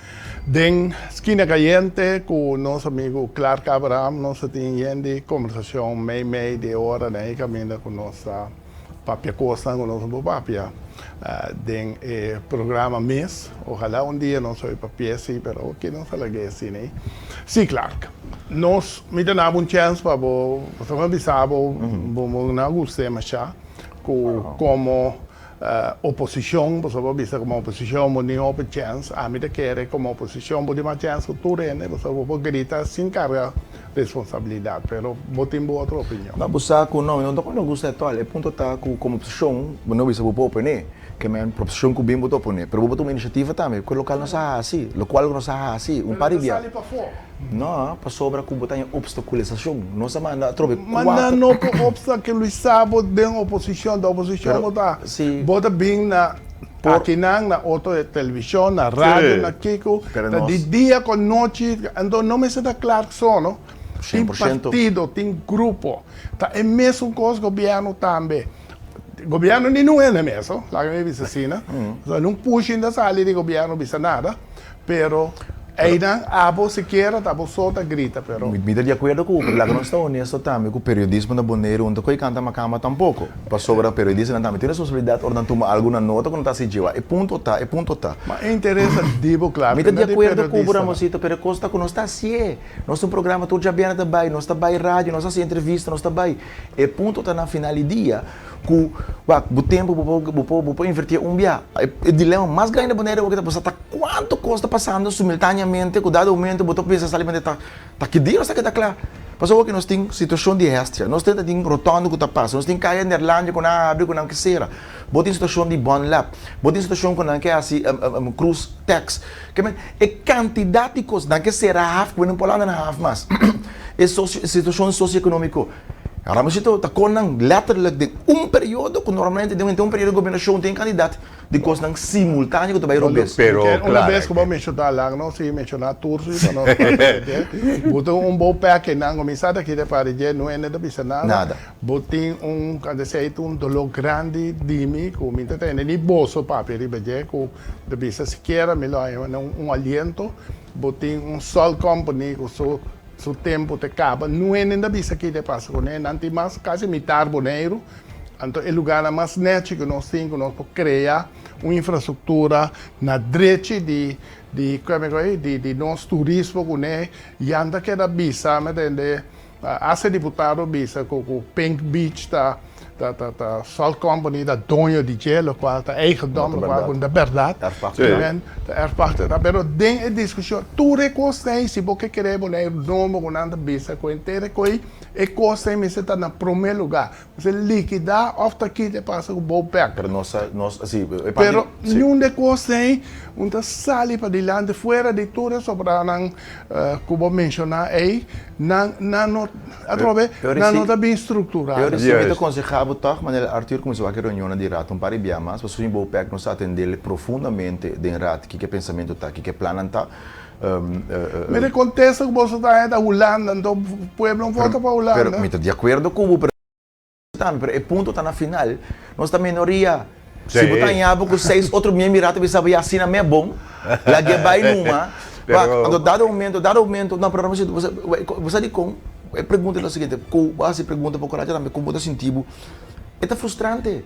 S2: den Skina Cayente ku nos amigu Clark Abraham. Nos a tin yen di kombersashon mei mei di e ora den e kaminda ku nos ta papia kosnan ku nos no por papia den e programa mes. Ojalá un dia nos oe papia si, pero oke nos a lag'é asina ei. Sí, Clark, nos, mi ta daba un chèns pa bo, pasobra mi a bisa bo, bo no a gust'é mashá ku komo Oposicion, pasobra bo bisa como oposicion bo tin hopi chens, ami ta kere como oposicion bo tin mas chens cu tur hende pasobra bo por grita sin carga responsabilidad, pero bo tin bo otro opinion.
S4: No, bo sa cu no, mi no ta cu no gusta etol, e punto ta cu como oposicion bo no bisa bo por opone, ke men proposicion cu bin bo ta opone, pero bo por tuma iniciativa tambe, cu local nos a haci, locual cu nos a haci, un par di bia.
S2: Pero ta sali pafo.
S4: No, pasobra ku bo ta den opstakulisashon. Nos a manda atrobe
S2: Ma nan
S4: kuater.
S2: no por opstakulisá bo den oposishon. Ta oposishon bo ta. Bo ta bin na akinan, na otro televishon, na radio, na kiko.
S4: Pero
S2: Ta
S4: nos.
S2: di dia ku nochi. Anto no mester ta Clark so, no.
S4: Shen
S2: Tin
S4: por shento.
S2: partido, tin grupo. Ta e mesun kos gobièrnu tambe. Gobièrnu ni nun hende mes, ho. Laga mi bisa asina. Pasobra nun pushin ta sali di gobièrnu bisa nada. Pero einan abo sikiera ta bo so ta grita pero.
S4: Mi ta di akuerdo ku bo, pero laga nos ta honesto tambe ku periodismo na Boneiru no ta koe kanta makamba tampoko. Pasobra periodistanan tambe tin responsabilidat ora nan tuma algu na nota ku nan ta hasi djewa. E punto ta, e punto ta.
S2: Ma e interesa di bo klaar
S4: Mi ta
S2: no
S4: di
S2: di
S4: akuerdo ku bo
S2: periodistanan.
S4: Ramosito, pero e kos ta ku nos ta hasié. Nos tin un programa tur djabièrnè ta bai, nos ta bai radio, nos ta hasi entrevista, nos ta bai. E punto ta na final di dia ku wak bo tempu bo por bo por bo por invertié un bia. E dilema mas grandi na Boneiru awor ta pasobra ta kuantu kos ta pasando simultaneamente ku dado momento bo ta pensa sali manera ta ta ki dia nos ta keda kla. Pasobra awor ku nos tin situashon di Hestia, nos tin ta tin rotonde ku ta pasa, nos tin kaya Neerlandia ku nan a habri ku nan ke sera, bo tin situashon di Bonlab, bo tin situashon ku nan ke hasi cruise tax. Ke men e kantidat di kos nan ke sera haf ku bo no por landa na haf mas. E situashon sosioekonómiko. Ramosito ta kon nan letterlijk den un periodo ku normalmente den un periodo di gobernashon tin kandidat di kosnan simultáneo ku ta bai robes.
S3: Pero
S2: Una
S3: claro,
S2: bes ku bo menshoná lang no sigui menshoná tur si pa nos papia dje. Bo tin un bo pèk einan kuminsá ta kita para dje no hende ta bisa nada.
S4: Nada.
S2: Bo tin un kanta esei ta un doló grandi di mi ku mi ta tende ni boso papia riba dje ku ta bisa sikiera mi lo haña un aliento. Bo tin un salt company ku su Su tempu te kaba. Nuenen ta bisa ki te pasa kuné. Nan tin mas kasi mitar Boneiru. Anto e lugarnan mas nechi ku nos tin ku nos por krea un infrastruktura na drechi di di di di nos turismo kuné. Yan ta keda bisa, mi tende. Hasta diputado bisa ku Pink Beach ta ta ta ta Salt Company ta doño di dje, lokual ta eigendom, lokual ku no ta bèrdat. Ta erfpacht ta. Pero den e diskushon tur e kosnan ei si bo ke kere Boneiru nobo ku nan ta bisa ku henter e koi e kosnan ei mester ta na promé lugá. Mester likidá òf ta kita e pasa ku Bopec.
S4: Pero nos a nos si e parti
S2: Pero niun de kos ei un ta sali padilanti fuera di tur e sobranan ku bo menshoná ei, nan nan no atrobe nan no ta bin strukturá.
S4: Pero si mi ta konsehá bo tòg manera Arthur kuminsá wak e reunionnan di Raad un par di bia mas, pasobra Bopec nos a atendé profundamente den Raad kiko e pensamentu ta, kiko e plannan ta.
S2: Mira e kontesta ku boso ta haña ta Hulanda, anto pueblo no vota pa Hulanda.
S4: Pero mi ta di akuerdo ku bo, pero tambe, pero e punto ta na final, nos ta minoria. Si bo ta haña bo ku seis otro mie mira ta bisa bo ya asina me bon, lag'e bai numa. Wak, anto dado momento, dado momento, no, pero Ramosito, bo sa dikon? E pregunta ta lo siguiente, ku bo hasi pregunta pa Coracha tambe, kon bo ta sinti bo? E ta frustrante.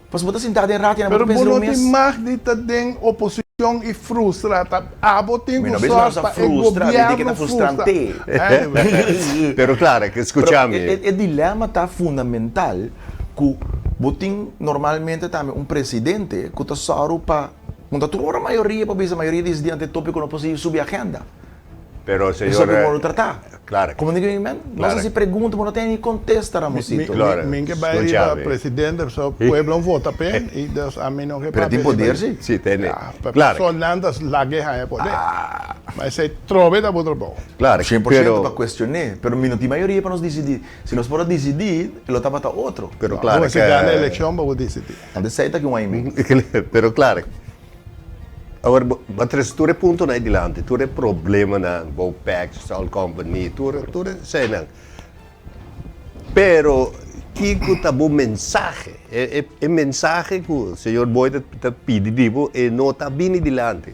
S4: Pasobra bo ta sintá den raad i nan bo ta
S2: Pero bo
S4: pensa
S2: no
S4: riba
S2: tin
S4: mes.
S2: mag di ta den oposicion i frustra. Ta abo tin
S4: Mi
S2: cu
S4: no bisa nos
S2: sòrt
S4: a
S2: pa e
S4: frustra, mi di ke ta
S2: gobierno frustra.
S4: frustrante.
S2: Anyway.
S3: Pero claro,
S4: Pero
S3: scucha mi.
S4: e dilema ta fundamental cu bo tin normalmente tambe un presidente cu ta sòru pa, un ta tur ora mayoria pa bisa mayoria disidi ante topico no por sigui subi agenda.
S3: Pero señor.
S4: Esaki bo no tratá.
S3: Claro.
S4: Como di mi men? Nos hasi pregunta, bo no tene ni contesta, Ramosito.
S3: Claro.
S2: Mi ke bai riba presidente, pasobra pueblo vota p'e y dus ami no ke
S4: Pero tin
S2: papia riba
S4: poder
S2: dje.
S4: si.
S3: Si, tene.
S2: Ya,
S3: Claro.
S2: So nan ta lag'e haña poder. Ma esei trobe ta bo trabou.
S3: Claro,
S4: 100%
S3: pero.
S4: pa cuestion'é, pero mi no tin mayoria pa nos disidí. Si nos por a disidí, lo tabata otro.
S3: Pero claro
S2: Bo mester gana eleccion pa bo disidí.
S4: Antes esei ta ki un aña y medio.
S3: Pero claro. Awor, bo a trese tur e puntonan ei dilanti, tur e problemanan, Bopec, Salt Company, tur, tur eseinan. Pero kiko ta bo mensahe? E, e, e mensahe ku señor Boy ta, ta pidi di bo, e no ta bini dilanti.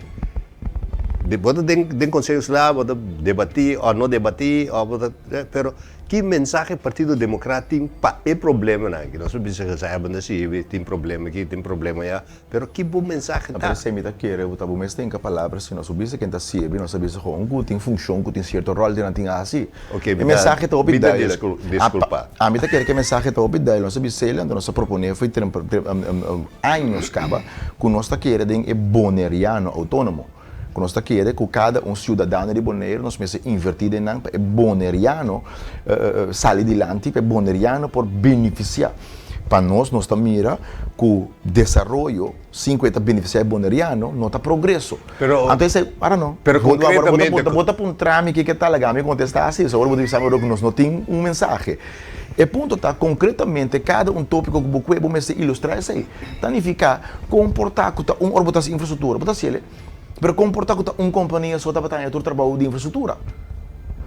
S3: Di, bo ta den, den Konseho Insular, bo ta debatí òf no debatí, òf bo ta, pero ki mensahe Partido Demokrat tin pa e problemanan aki? Nos a bisa gezaghebber si tin problema aki, tin problema aya. Pero ki bo mensahe ta?
S4: Pero esei mi ta kere bo ta bo mes tenka palabra si nos bisa ken ta sirbi nos ta bisa gewoon ku tin funshon ku tin sierto ròl di nan tin a hasi.
S3: Ok,
S4: E mensahe ta hopi
S3: mi ta
S4: duidelijk.
S3: diskulpa.
S4: Ami ta kere ku e mensahe ta hopi duidelijk. Nos a bisa esei anto nos a proponé for años kaba ku nos ta kere den e boneriano outónomo. Ku nos ta kere ku kada un siudadano di Boneiru nos mester invertí den nan pa e boneriano sali dilanti, pa e boneriano por benefisiá. Pa nos, nos ta mira ku desaroyo sin ku e ta benefisiá e boneriano no ta progreso.
S3: Pero,
S4: Anto esei, para no.
S3: pero
S4: Bo, bo,
S3: konkretamente.
S4: bo, bo ta puntra mi kiko ta laga mi kontestá asi, so ora bo ta bisa mi ku nos no tin un mensahe. E punto ta, konkretamente kada un tópiko ku bo kue bo mester ilustrá esei. Ta nifiká kon por ta ku ta un ora bo ta hasi infrastruktura, bo ta hasiel, pero kon por ta ku ta un kompania so tabata haña tur trabou di infrastruktura?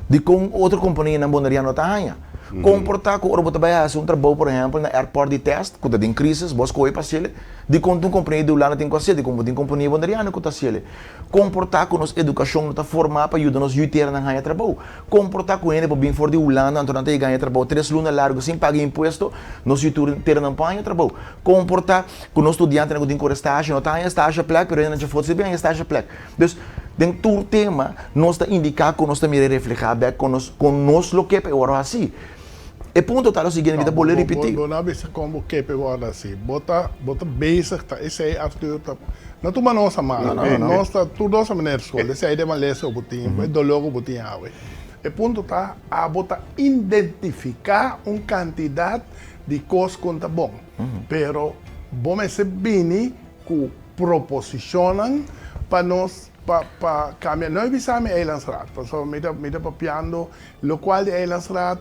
S4: Dikon otro kompanianan boneriano no ta haña? Kon por ta ku ora bo ta bai hasi un trabou, por ehèmpel, na airport di tèst, ku ta den krisis, bo a skohe pa hasiel, dikon ta un kompania di Hulanda tin ku hasiel, dikon bo tin kompania boneriano ku ta hasiel? Kon por ta ku nos edukashon no ta formá pa yuda nos yuiteranan haña trabou? Kon por ta ku hende por bin for di Hulanda anto nan ta yega haña trabou tres luna largu sin paga impuesto, nos yuiteranan por haña trabou? Kon por ta ku nos studiantenan ku tin kore stasje no ta haña stasje plek, pero hendenan djafor si bin haña stasje plek? Dus, den tur tema nos ta indiká kon nos ta mira i reflehá bèk kon nos kon nos lo ke pa e wòrdu hasí. E punto ta lo siguiente, mi ta bolbe ripití.
S2: Bo no a bisa kon bo ke pa e wòrdu hasí. Bo ta bo ta bezig ta esei Arthur ta no tuma nos a mal, oke? Nos ta tur dos a manera skol, esei ta e malesa ku bo tin, e doló ku bo tin awe. E punto ta abo ta identifiká un kantidat di kos ku no ta bon, pero bo mester bini ku proposishonnan pa nos pa pa kambia. No e bisa mi Eilandsraad, pasobra mi ta mi ta papiando lokual di Eilandsraad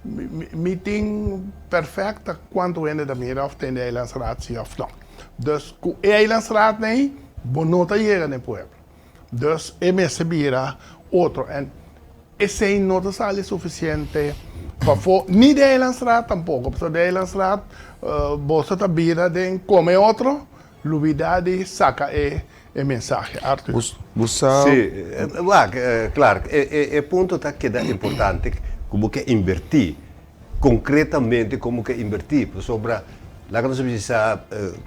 S2: mi mi tin perfecta kuantu hende ta mira òf tende Eilandsraad si òf no. Dus ku e Eilandsraad nei bo no ta yega na e pueblo. Dus e mester bira otro en esei no ta sali sufisiente pafó ni di Eilandsraad tampoko pasobra di Eilandsraad boso ta bira den kome otro lubida di saka e e mensahe. Arthur.
S4: Bo sa.
S3: Si, wak, Clark, e punto ta keda importante ku bo ke inbertí konkretamente komo ke inbertí pasobra laga nos bisa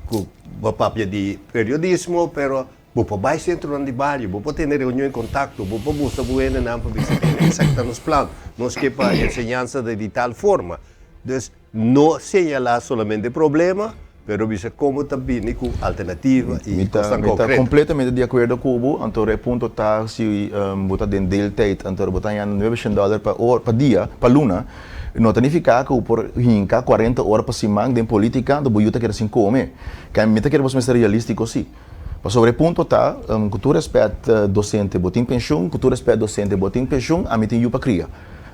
S3: ku bo a papia di periodismo pero. Bo por bai sentronan di bario, bo por tene reunion i kontakto, bo por mustra bo hendenan pa bisa tene esaki ta nos plan, nos ke pa enseñansa ta di tal forma. Dus no señalá solamente problema, pero bisa komo ta bini ku alternativa i
S4: Mi ta
S3: kosnan
S4: mi ta
S3: konkreto.
S4: kompletamente di akuerdo ku bo, anto e punto ta si bo ta den deeltijd anto bo ta hañando nuebe shen dòler pa or pa dia, pa luna, no ta nifiká ku bo por hinka kuarenta ora pa siman den polítika anto bo yu ta keda sin kome. Kei mi ta kere bo mester realístiko si. Pasobra e punto ta, ku tur rèspèt dosente bo tin penshun, ku tur rèspèt dosente bo tin penshun, ami tin yu pa kria.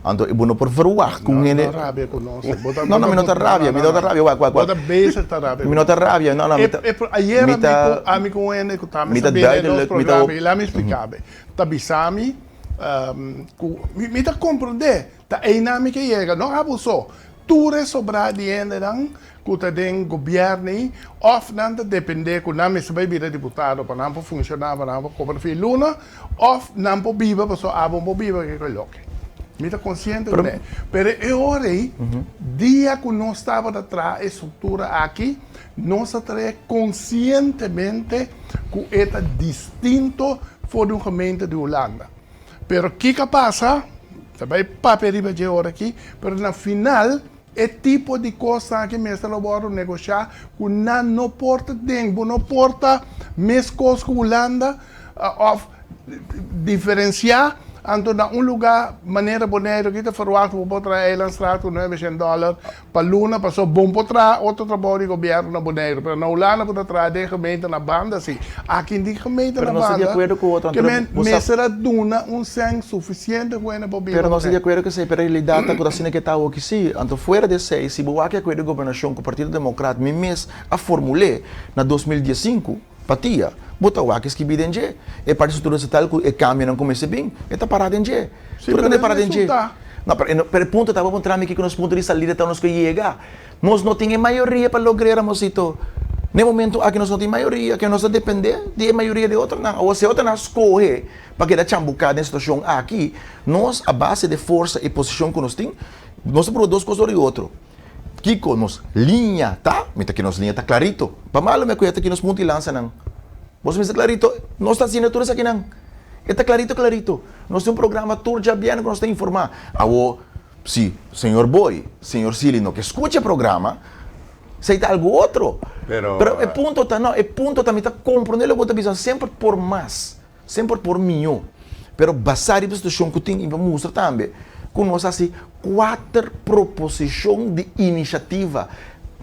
S4: Anto bo no por verwagt ku un hende.
S2: No rabia ku nos.
S4: No, no, mi no ta rabia, mi no ta rabia, wak, wak, wak.
S2: Bo ta bezig ta rabia.
S4: Mi no ta rabia, no, no, mi ta.
S2: Ayera mi ku ami ku un hende ku tambe sa bini den nos programa, i laat mi splika bo, ta bisa mi ku mi ta komprondé, Ta einan mi ke yega, no abo so. Tur e sobrá di hendenan ku ta den gobièrnu òf nan ta dependé ku nan mester bai bira diputado pa nan por funshoná, pa nan por kobra fin luna, òf nan por biba pasobra abo por biba ke loke. Mi ta konsiente kuné. Pero e ora ei, dia ku nos tabata traha e struktura aki, nos a traha konsientemente ku e ta distinto for di un gemeente di Hulanda. Pero kiko a pasa? Ta bai papia riba dje ora aki, pero na final e tipo di kosnan aki mester lo wòrdu negoshá ku nan no por ta den. Bo no por ta meskos ku Hulanda òf diferensiá, anto na un lugá manera Boneiru aki ta ferwagt ku bo por traha Eilandstraat ku nuebe shen dòler Pa luna paso bon por traha otro trabou di gobierno na Boneiru, pero na Hulanda bo ta traha den gemeente na banda si. Aki di gemeente
S4: Pero
S2: na
S4: nos ta di
S2: banda
S4: akuerdo ku otro,
S2: ke
S4: Antonio,
S2: men
S4: bo sa.
S2: mester a duna un sèn sufisiente ku hende por biba
S4: Pero nos ta di
S2: kuné.
S4: akuerdo ku esei, pero e realidat ta ku ta asina ke ta awoki si. Anto fuera di esei, si bo wak e akuerdo di gobernashon ku Partido Demokrat mi mes a formul'é na 2015, pa tia, bo ta wak e skibí den dje. E parti struktura estatal ku e kambionan ku mester bin, e ta pará den dje.
S2: Sí,
S4: Tur
S2: pero
S4: kende
S2: e
S4: pará den dje.
S2: resultá.
S4: No, pero e no, pero e punto ta, bo puntra mi kiko nos punto di salida ta nos ku yega. Nos no tin e mayoria pa logr'é, Ramosito. Na e momento aki nos no tin mayoria, ke nos ta dependé di e mayoria di otronan. Awor si e otronan skohe pa keda chambuká den e situashon aki, nos a base di e forsa i posishon ku nos tin, nos ta pruba dos kos ora i otro. Kiko nos liña ta? Mi ta ke nos liña ta klarito. Pa malo mi a kuya ta ki nos punta i lansanan. Boso mester klarito, nos ta hasiendo tur esakinan. E ta klarito klarito. Nos tin un programa tur djabièrnè ku nos ta informá. Awo, si señor Boy, señor Silly no ke skucha e programa, esei ta algu otro. Pero e punto ta, no, e punto ta mi ta komprondé loke bo ta bisa, semper por mas. Semper por mihó, pero basá riba situashon ku tin i pa mustra tambe ku nos hasi kuater proposishon di inisiativa.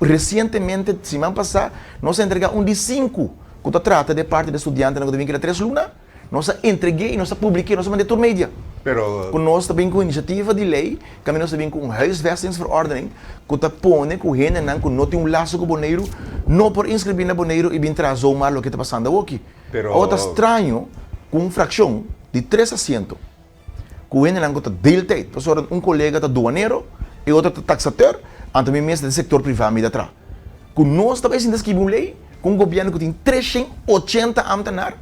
S4: Resientemente, siman pasá, nos a entregá un di sinku ku ta trata di e parti di studiantenan ku ta bin keda tres luna. Nos a entreg'é i nos a publik'é, nos a mand'é tur media.
S3: Pero.
S4: Ku nos ta bin ku inisiativa di lei, kaminda nos ta bin ku un huisvestingsverordening ku ta pone ku hendenan ku no tin un laso ku Boneiru no por inskribí na Boneiru i bin traha zomaar loke ta pasando awoki.
S3: Pero.
S4: Awor ta straño ku un frakshon di tres asiento ku hendenan ku ta deeltijd, pasobra un kolega ta duanero e otro ta taksateur, anto mi mes ta den sektor privá mi ta traha. Ku nos ta bai sinta skibi un lei ku un gobièrnu ku tin 380 ámtenar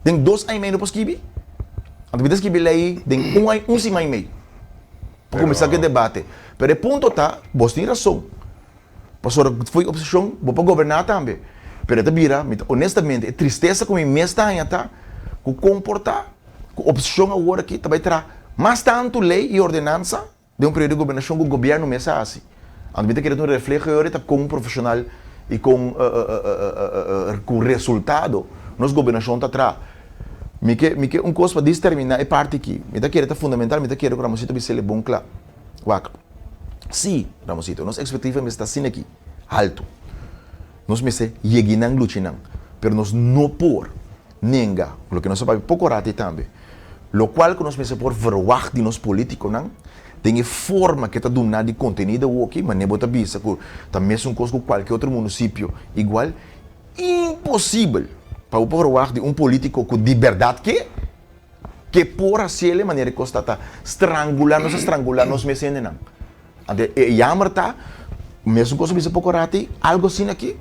S4: den dos aña i mei no por skibi? Anto mi ta skibi lei den un aña un siman i mei pa kuminsá ku e debate. Pero e punto ta, bos tin rason. Pasobra fo'i oposishon bo por goberná tambe. Pero e ta bira, mi ta honestamente, e tristesa ku mi mes ta haña ta ku komportá ku oposishon awor aki ta bai traha mas tantu lei i ordenansa den un periodo di gobernashon ku gobièrnu mes a hasi. Anto mi ta kere ta un refleho e ora ta kon profeshonal i kon ku resultado nos gobernashon ta traha. Mi ke mi ke un kos pa disterminá e parti aki. Mi ta kere ta fundamental, mi ta kere ku Ramosito bisel e bon kla. Wak. Sí, Ramosito, nos ekspektiva mester ta asina aki, haltu. Nos mester yegi nan, luchi nan. Pero nos no por nenga loke nos a papia poko rati tambe. Lokual ku nos mester por verwagt di nos politikonan den e forma ke ta duna di kontenido awoki, manera bo ta bisa ku ta mesun kos ku kualke otro munisipio igual, imposibel pa bo por verwagt di un politiko ku di bèrdat ke. Ke por hasiel e manera ku ta ta strangulá nos a strangulá nos mes hendenan. Anto e yamer ta, mesun kos a bisa poko rati, algu asina aki,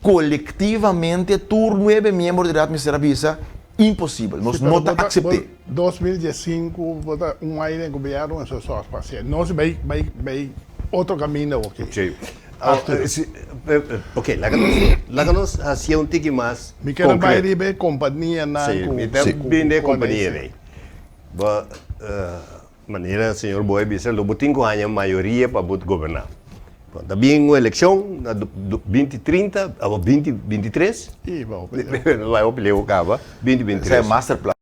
S4: kolektivamente tur nuebe miembro di raad mester a bisa imposibel, nos no ta aksept'é.
S2: 2015 bo ta un aña den gobièrnu eso sòrt pa hasié. Nos bai bai bai otro kaminda awor aki.
S3: Sí.
S2: Arthur.
S3: Ok, laga nos, laga nos hacié un tiki mas
S2: Mi kier a bai
S3: concreto.
S2: riba e companianan
S3: Sí,
S2: cu
S3: mi ta
S2: cu
S3: bin den e
S2: cu
S3: compania
S2: anesi.
S3: ei. Bo, manera señor Boy a bisa, lo bo tin cu haña mayoria pa bo goberná. Bo ta bin un eleccion na binti trinta, abo binti binti tres?
S2: I bo hopi leu.
S3: Bai hopi leu caba, binti binti
S4: Esei
S3: tres.
S4: e masterplan.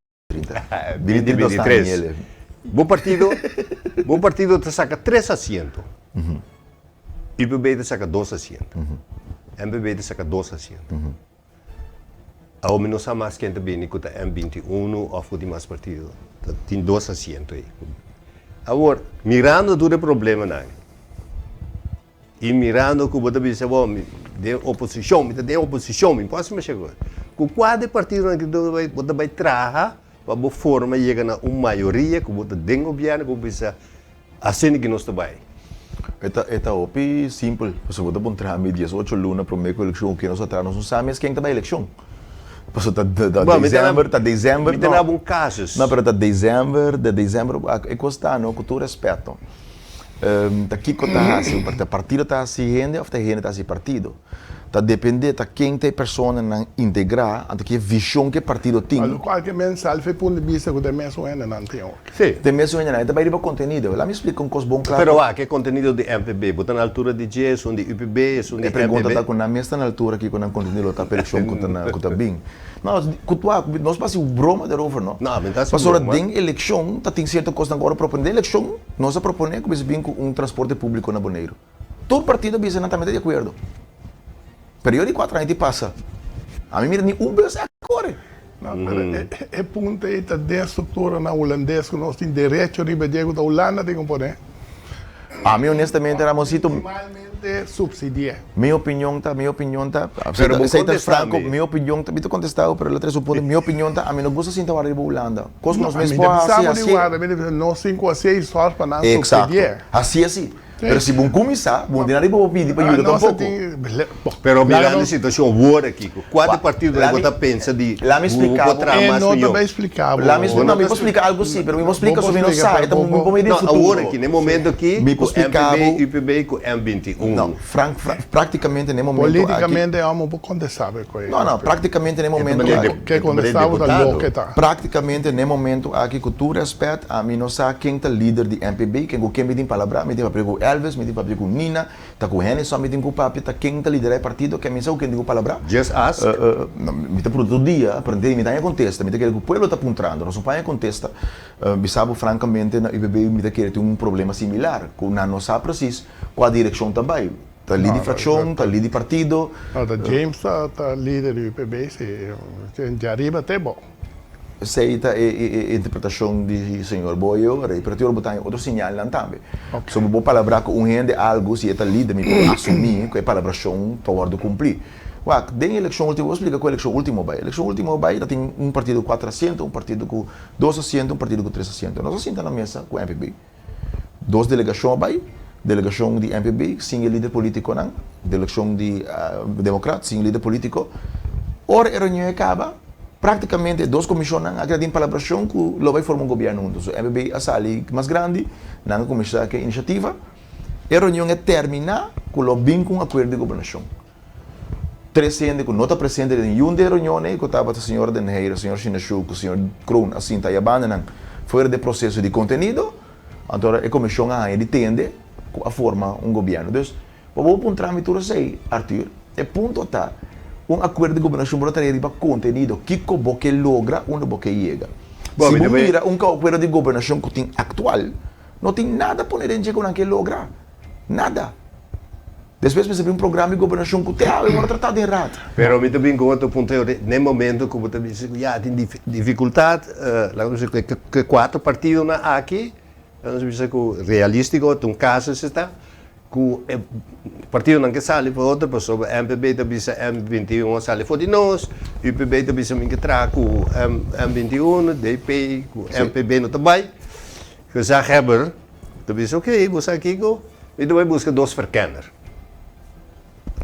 S3: 2023. Bo partido, bo partido ta saca tres asiento. UPB ta saca dos asiento. MPB ta saca dos asiento. Awor mi no sa mas ken ta bini cu ta M 21 of cu tin mas partido. Ta tin dos asiento ey. Awor, mirando tur e problemanan. I mirando ku bo ta bisa, bo, mi den oposishon, mi ta den oposishon, mi por hasi masha kos. Ku kua di e partidonan ki bo bai, bo ta bai traha pa bo forma yega na un mayoria ku bo ta den gobièrnu ku bo bisa, asina ki nos ta bai?
S4: E ta, e ta hopi simpel, pasobra bo ta puntra mi diesocho luna promé ku elekshon, ku nos a traha, nos no sa mes ken ta bai elekshon. Pasobra ta, ta
S3: Bo, mi ta na,
S4: desèmber, ta desèmber,
S3: mi ta
S4: no.
S3: na un kasus.
S4: No, pero ta desèmber, de desèmber, e kos ta no, ku tur respeto. Ta kiko ta hasi un partido? Partido ta hasi hende of ta hende ta hasi partido? Ta depende ta ken ta e personanan integra anto ki e vision ku e partido tin.
S2: Alo kualke men sal fe punto di bista ku ta e mesun hendenan tin oki.
S3: Si.
S4: Ta e mesun hendenan, e ta bai riba kontenido. Laat mi splika un kos bon kla.
S3: Pero wak, e kontenido di MPB, bo ta na altura di dje, esun di UPB, esun di
S4: E pregunta
S3: MPB?
S4: ta ku nan mes ta na altura kiko nan kontenido lo ta pa elekshon ku ta na ku ta bin. No, ku tua, nos pa hasi broma derover no.
S3: No, mi ta hasi
S4: Pasobra
S3: broma.
S4: den elekshon ta tin sierto kosnan ku ora propone. Den elekshon nos a propone ku mester bin ku un transporte públiko na Boneiru. Tur partido a bisa nan tambe ta di akuerdo. Periodo di kuater aña ti pasa, ami mira ni un bus a kore.
S2: No, pero e punto ei ta den strukturanan hulandes ku nos tin derecho riba dje ku ta Hulanda tin ku pone.
S4: Ami honestamente Ramonsito.
S2: Minimalmente subsidi'é.
S4: Mi opinion ta, mi opinion ta,
S3: Pero bo
S4: esei ta
S3: contesta
S4: franco,
S3: mi.
S4: mi opinion ta, mi ta contesta bo, pero el a trese un punto, mi opinion ta, ami no gusta sinta warda riba Hulanda. Cos cu
S2: No,
S4: nos mes
S2: ami
S4: por
S2: ta
S4: haci,
S2: bisa bo di
S4: hacié.
S2: warda, mi ta bisa nos tin cu hacié esfuerzo pa nan
S4: Exacto.
S2: subsidi'é.
S4: Hacié si. Pero si bo cuminsa, bo no tin nada pa pidi pa yuda
S2: Nos
S4: tampoco.
S2: tin, bo,
S3: Pero
S2: laga
S3: mirando e
S2: nos.
S3: situacion awor aki, cu cuatro
S4: Wa,
S3: partidonan
S4: la
S3: bo
S4: mi,
S3: ta pensa di
S4: la mi
S3: cu bo
S4: splica
S3: por
S4: bo.
S3: traha
S2: E
S3: mas
S2: no ta
S3: miyo?
S2: bay splica bo.
S4: La mi,
S3: Bo
S4: no,
S3: no
S4: mi
S3: ta
S4: por splica algo si, pero mi por
S2: Bo
S4: splica
S2: por
S4: so mi no
S2: splica,
S4: sa,
S2: pero
S4: e ta
S2: bo
S4: mi por
S2: por.
S4: mira den
S3: No, awor
S4: futuro.
S3: aki, na e momento aki,
S4: Mi
S3: cu
S4: por splica
S3: MPB,
S4: bo.
S3: UPB cu M21.
S4: No, frank, frank, practicamente na e momento aki.
S2: Politicamente amo por contesta bo cu e.
S4: No, no, practicamente na e
S3: E ta
S4: momento
S3: manera
S4: aki.
S3: de,
S2: Ke
S3: e ta manera
S2: contesta bo ta
S3: diputado.
S2: loke ta.
S4: Practicamente na e momento aki, cu tur respet, ami no sa ken ta lider di MPB, ken cu ken mi tin palabra, mi tin papia cu Elvis, mi tin papia cu Nina, ta cu Hennyson mi tin cu papia, ta ken ta lidera e partido, ken mi sa cu ken tin cu palabra.
S3: Just ask.
S4: No, mi ta puntra tur dia, pero mi ta haña contesta, mi ta kere cu pueblo ta puntrando, nos no por haña contesta. Bisa bo francamente na UPB mi ta kere tin un problema similar, cu nan no sa precies cua direccion ta bay. Ta lider di fraccion, ta lider di partido.
S2: No, ta James ta lider di UPB, si. Djariba te bo.
S4: Esey ta e interpretacion di señor Boyo, rey, pero tin ora bo ta haña otro señalnan tambe. So bo por palabrá cu un hende algo, si e ta lider mi por asumí cu e palabracion ta wordo cumplí. Wak, den eleccion ultimo, bo splica cu eleccion ultimo bay. Eleccion ultimo bay ta tin un partido cu cuatro asiento, un partido cu dos asiento, un partido cu tres asiento. Nos a sinta na mesa cu MPB. Dos delegacion a bay, delegacion di MPB sin e lider politiconan, delegacion di Democrat sin e lider politico. Ora e reunion a caba, practicamente e dos comisionnan a keda den palabracion cu lo bay forma un gobierno hunto. So MPB a sali mas grandi, nan a cuminsa cu e iniciativa. E reunion a termina cu lo bin cu un acuerdo di gobernacion. Tres hende ku no ta presente den yun di e reunion ei ku tabata señor Den Heyer, señor Shinashu ku señor Kroon a sinta aya bandanan fuera di e proseso di kontenido. Anto ora e komishon a haña di tende ku a forma un gobièrnu. Dus, pa bo puntra mi tur esei, Arthur, e punto ta, un akuerdo di gobernashon bo ta trae riba kontenido, kiko bo ke logra, unda bo ke yega.
S3: Bo,
S4: Si
S3: mi
S4: bo
S3: ta bay.
S4: mira un akuerdo di gobernashon ku tin aktual, no tin nada pone den dje ku nan ke logra. Nada. Despues mester bin un programa di gobernashon ku te awe wòrdu tratá den raad.
S3: Pero mi ta bin ku otro punto ei, n'e momento ku bo ta bisa ku ya tin difikultat, laga nos bisa ku e kuater partidonan aki, laga nos bisa ku realístiko ta un kaso si ta, ku e partidonan ke sali for otro pasobra MPB ta bisa M 21 a sali for di nos, UPB ta bisa mi ke traha ku M 21, DP ku MPB no ta bai. Gezaghebber ta bisa, Oké, bo sa kiko? Mi ta bai buska dos verkenner.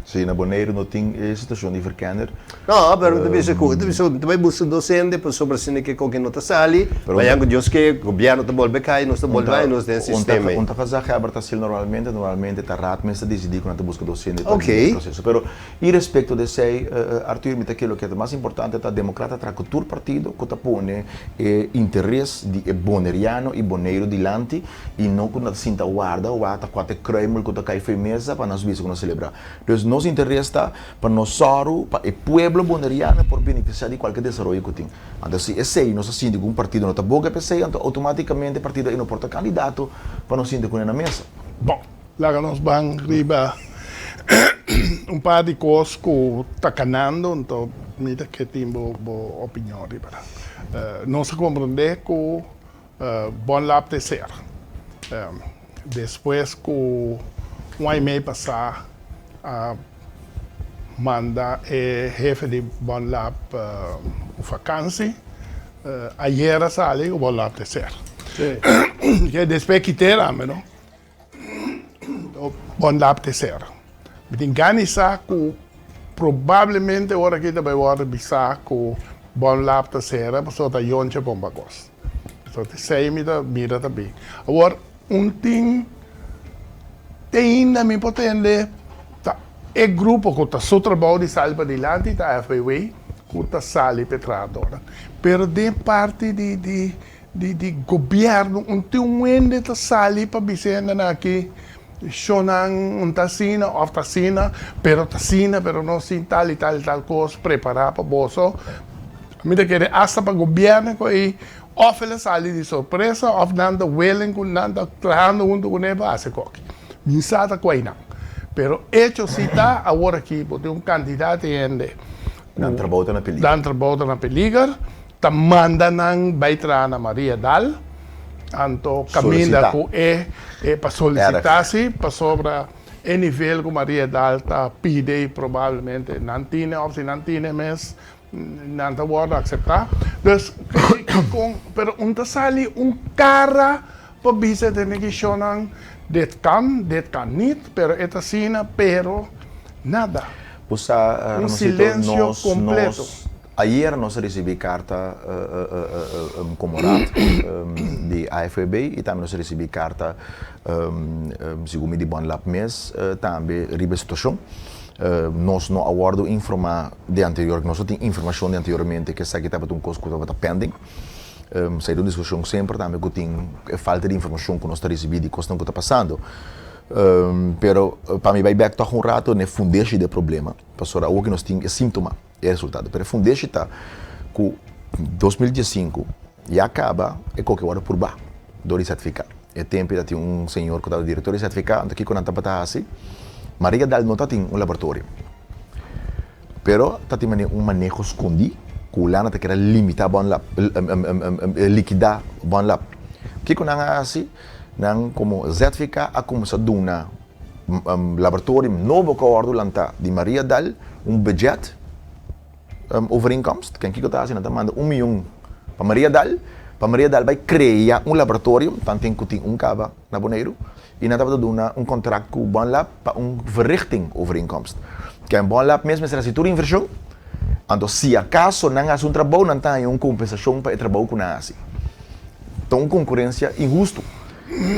S4: Si, na Boneiru no tin e situashon di verkenner.
S3: No, pero ta bisa ku, ta bisa ta bai buska dosente pasobra asina ke koke no ta sali, mañan ku Dios ke gobièrnu ta bolbe kai, nos ta bolbe bai nos den sistema ei.
S4: Un ta gezaghebber ta hasil normalmente, normalmente ta raad mes ta disidí ku nan ta buska dosente pa e proseso. Pero irespekto di esei, Arthur, mi ta kere loke ta mas importante ta demokrat ta traha ku tur partido ku ta pone e interes di e boneriano i Boneiru dilanti i no ku nan ta sinta warda wak ta kua ta e kruimel ku ta kai fo'i mesa pa nos bisa ku nos selebrá. Dus nos interes ta pa nos sòru pa e pueblo boneriano por benefisiá di kualke desaroyo ku tin. Anto si esei nos a sinti ku un partido no ta boga pa esei, anto outomátikamente e partido ei no por ta kandidato pa nos sinti kuné na mesa.
S2: Bon, laga nos ban riba un par di kos ku ta kanando, anto mi ta ke tin bo bo opinion riba nan. Nos a komprondé ku Bon lap te ser. Despues ku un aña i mei pasá a manda e hefe di Bon Lap ku fakansi, ayer a sali ku Bon Lap te ser. Ke despues kite tambe no. Bon Lap te ser. Mi tin gana di sa ku probablemente ora aki ta bai wòrdu bisá ku Bon Lap ta sera pasobra ta yonchi a pompa kos. So ta esei mi ta mira ta bin. Awor un tin te ainda mi por tende ta e grupo ku ta su trabou di sali padilanti ta FBW ku ta sali pa e trahadornan. Pero den parti di di Di di gobierno un tin un hende ta sali pa bisa e hendenan aki shonan un ta asina of ta asina pero ta asina pero nos tin tal y tal y tal cos prepara pa boso. Mi ta kere hasta pa gobierno cu ey of el a sali di sorpresa of nan ta willing cu nan ta trahando hunto cune pa haci coki. Mi sa ta cu eynan. Pero hecho si ta awor aki bo tin un cantidad di hende cu
S4: Nan trabou ta na peliger.
S2: Nan trabou ta na peliger. Ta manda nan bai traha na Mariadal, anto caminda cu e pa solicita si, pasobra e nivel cu Mariadal ta pide probablemente nan tine of si nan tine mes nan ta wordo acepta. Dus con, pero un ta sali un cara pa bisa den e kishonnan dit kan, dit kan niet, pero e ta asina, pero nada.
S4: Bo sa,
S2: Un
S4: Ramosito,
S2: silencio
S4: nos,
S2: completo.
S4: nos Ayer nos a ricibi carta como raad di AFB y tambe nos a ricibi carta segun mi di Bonlab mes tambe riba e situacion. Nos no a wordo informa di anterior, nos no tin informacion di anteriormente cu esaki tabata un cos cu tabata pending. Esaki ta un discusion semper tambe cu tin e falta di informacion cu nos ta ricibi di cosnan cu ta pasando. Pero pa mi bay bek toch un rato na e fundeshi di e problema, pasobra awo cu nos tin e sintoma. E resultado. Pero e fundeshi ta ku 2015 ya kaba e koke wòrdu purbá dor di ZVK. E tempu ta tin un señor ku tabata direktor di ZVK, anto kiko nan tabata hasi? Maria Dal no tatin un laboratorio, pero tatin manera un maneho skondí ku Hulanda ta kere limitá Bonlab, likidá Bonlab. Kiko nan a hasi? Nan komo ZVK a kuminsá duna Laboratorio nobo ku a wòrdu lantá di Maria Dal un budget overeenkomst. Ken kiko ta hasi? Nan ta manda un mion pa Maria Dal, pa Maria Dal bai krea un laboratorio, tanten ku tin un kaba na Boneiru, i nan tabata duna un kontrakt ku Bonlab pa un verrichting overeenkomst. Ken Bonlab mes mester hasi tur invershon, anto si akaso nan hasi un trabou nan ta haña un kompensashon pa e trabou ku nan hasi. Ta un konkurensia inhustu.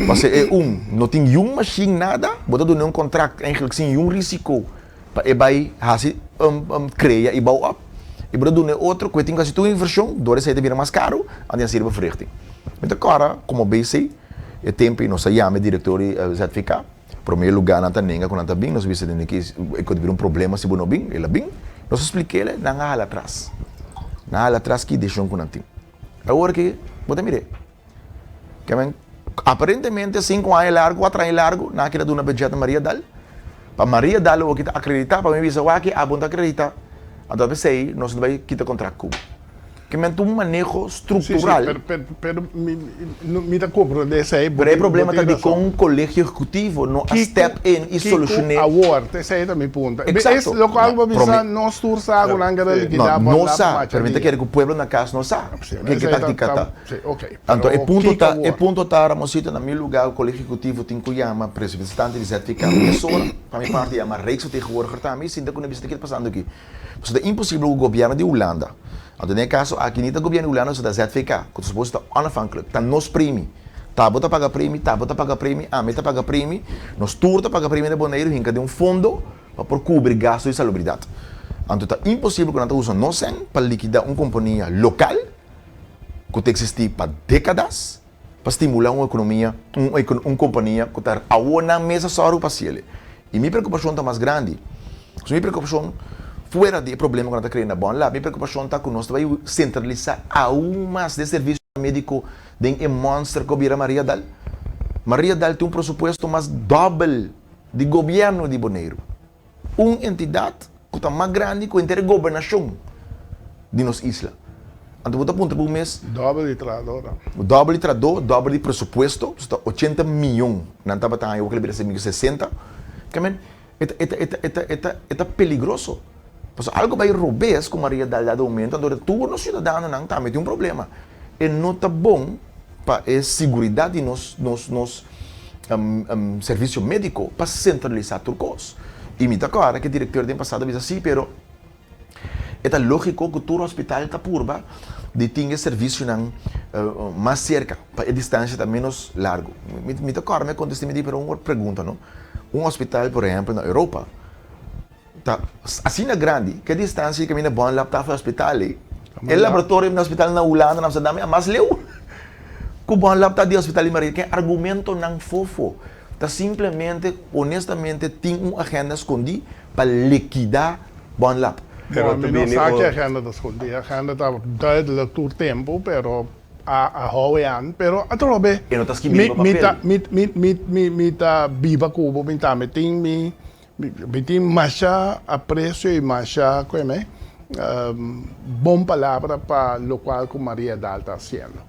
S4: Pasobra e un no tin yun mashin nada, bo ta duna un kontrakt eigenlijk sin yun risiko pa e bai hasi krea i bou op. I bo ta duna e otro ku e tin ku hasi tur invershon, dor esei ta bira mas karu, anto ya sirbi verrichting. Mi ta kòrda komo BC e tempu ei nos a yama e direktor di ZVK, promé lugá nan ta nenga ku nan ta bin, nos a bisa den ki e ku ta bira un problema si bo no bin, el a bin, nos a splik'el, nan a hala atras. Nan a hala atras ki desishon ku nan tin. Awor ki bo ta mir'é. Kemen, aparentemente sinku aña largu, kuater aña largu, nan a keda duna budget na Maria Dal. Pa Maria Dal awor ki ta akreditá, pa mi bisa wak abo no ta akreditá. Anto p'esei nos no bai kita kontrakt ku bo. Ke men ta un maneho struktural.
S2: Sí, sí, pero, pero mi, mi ta komprondé esei.
S4: Pero e problema ta dikon kolegio ehekutivo no a step in i solushoné.
S2: Kiko awor? Ta esei ta mi punto.
S4: Eksakto.
S2: Es lokual bo bisa nos tur sa ku nan keda likidá
S4: No,
S2: bon
S4: no
S2: lap
S4: sa,
S2: macha
S4: pero mi ta
S2: dia.
S4: kere ku pueblo na kas no sa
S2: Sí,
S4: ke
S2: esei ta,
S4: taktika
S2: ta,
S4: ta.
S2: sí, ok.
S4: Anto e
S2: Pero
S4: punto
S2: kiko
S4: ta, e
S2: awor?
S4: punto ta, Ramonsito, na mi lugá kolegio ehekutivo tin ku yama representante di ZVK mesora, pa mi parti yama Rijksvertegenwoordiger tambe i sinta ku nan bisa ta ke ta pasando aki. Pasobra ta imposibel ku gobièrnu di Hulanda, anto den e kaso aki ni ta gobièrnu di Hulanda sino ta ZVK, ku ta suposo ta onafhankelijk, ta nos premi. Ta bo ta paga premi, ta bo ta paga premi, ami ta paga premi, nos tur ta paga premi na Boneiru hinka den un fondo pa por kubri gasto di salubridat. Anto ta imposibel ku nan ta usa nos sèn pa likidá un kompania lokal ku ta eksistí pa dékadas pa stimulá un ekonomia, un un kompania ku ta awor nan mes a sòru pa hasiel. I mi preokupashon ta mas grandi. So mi preokupashon fuera di e problema ku nan ta krea na Bonlab, mi preokupashon ta ku nos ta bai sentralisá aun mas den servisio médiko den e mònster ku a bira Mariadal. Mariadal tin un presupuesto mas dòbel di gobièrnu di Boneiru. Un entidat ku ta mas grandi ku henter e gobernashon di nos isla. Anto bo ta puntra bo mes.
S2: Dòbel di trahadó ta.
S4: Dòbel di trahadó, dòbel di presupuesto, so ta ochenta miyon nan tabata haña, awor ku el a bira 60. Ke men, e ta, e ta, e ta, e ta, e ta, e ta peligroso. Pasobra algu bai robes ku Maria Dal dado momento, anto tur nos siudadanonan tambe tin un problema. E no ta bon pa e siguridat di nos, nos, nos servisio médiko pa sentralisá tur kos. I mi ta kòrda ku e direktor den pasado a bisa si, pero e ta lógiko ku tur hospital ta purba di tin e servisionan mas serka pa e distansia ta ménos largu. Mi ta kòrda mi a kontest'é mi di pero un pregunta no, un hospital por ehèmpel na Europa ta asina grandi ku e distansia di kaminda Bonlab ta afo e hospital ei, e laboratorio na hospital na Hulanda na Amsterdam a mas leu ku Bonlab ta di hospital di Maria. Ke argumentonan fofo ta simplemente honestamente tin un agenda skondí pa likidá Bonlab.
S2: Pero mi no sa ki agenda ta skondí. Agenda ta duidelijk tur tempu pero a hou e an. Pero atrobe
S4: E no ta skibi riba papel.
S2: mi ta biba ku bo mi tambe tin mi Mi tin masha aprecio y masha koeme bon palabra pa locual cu Maria Daal ta haciendo.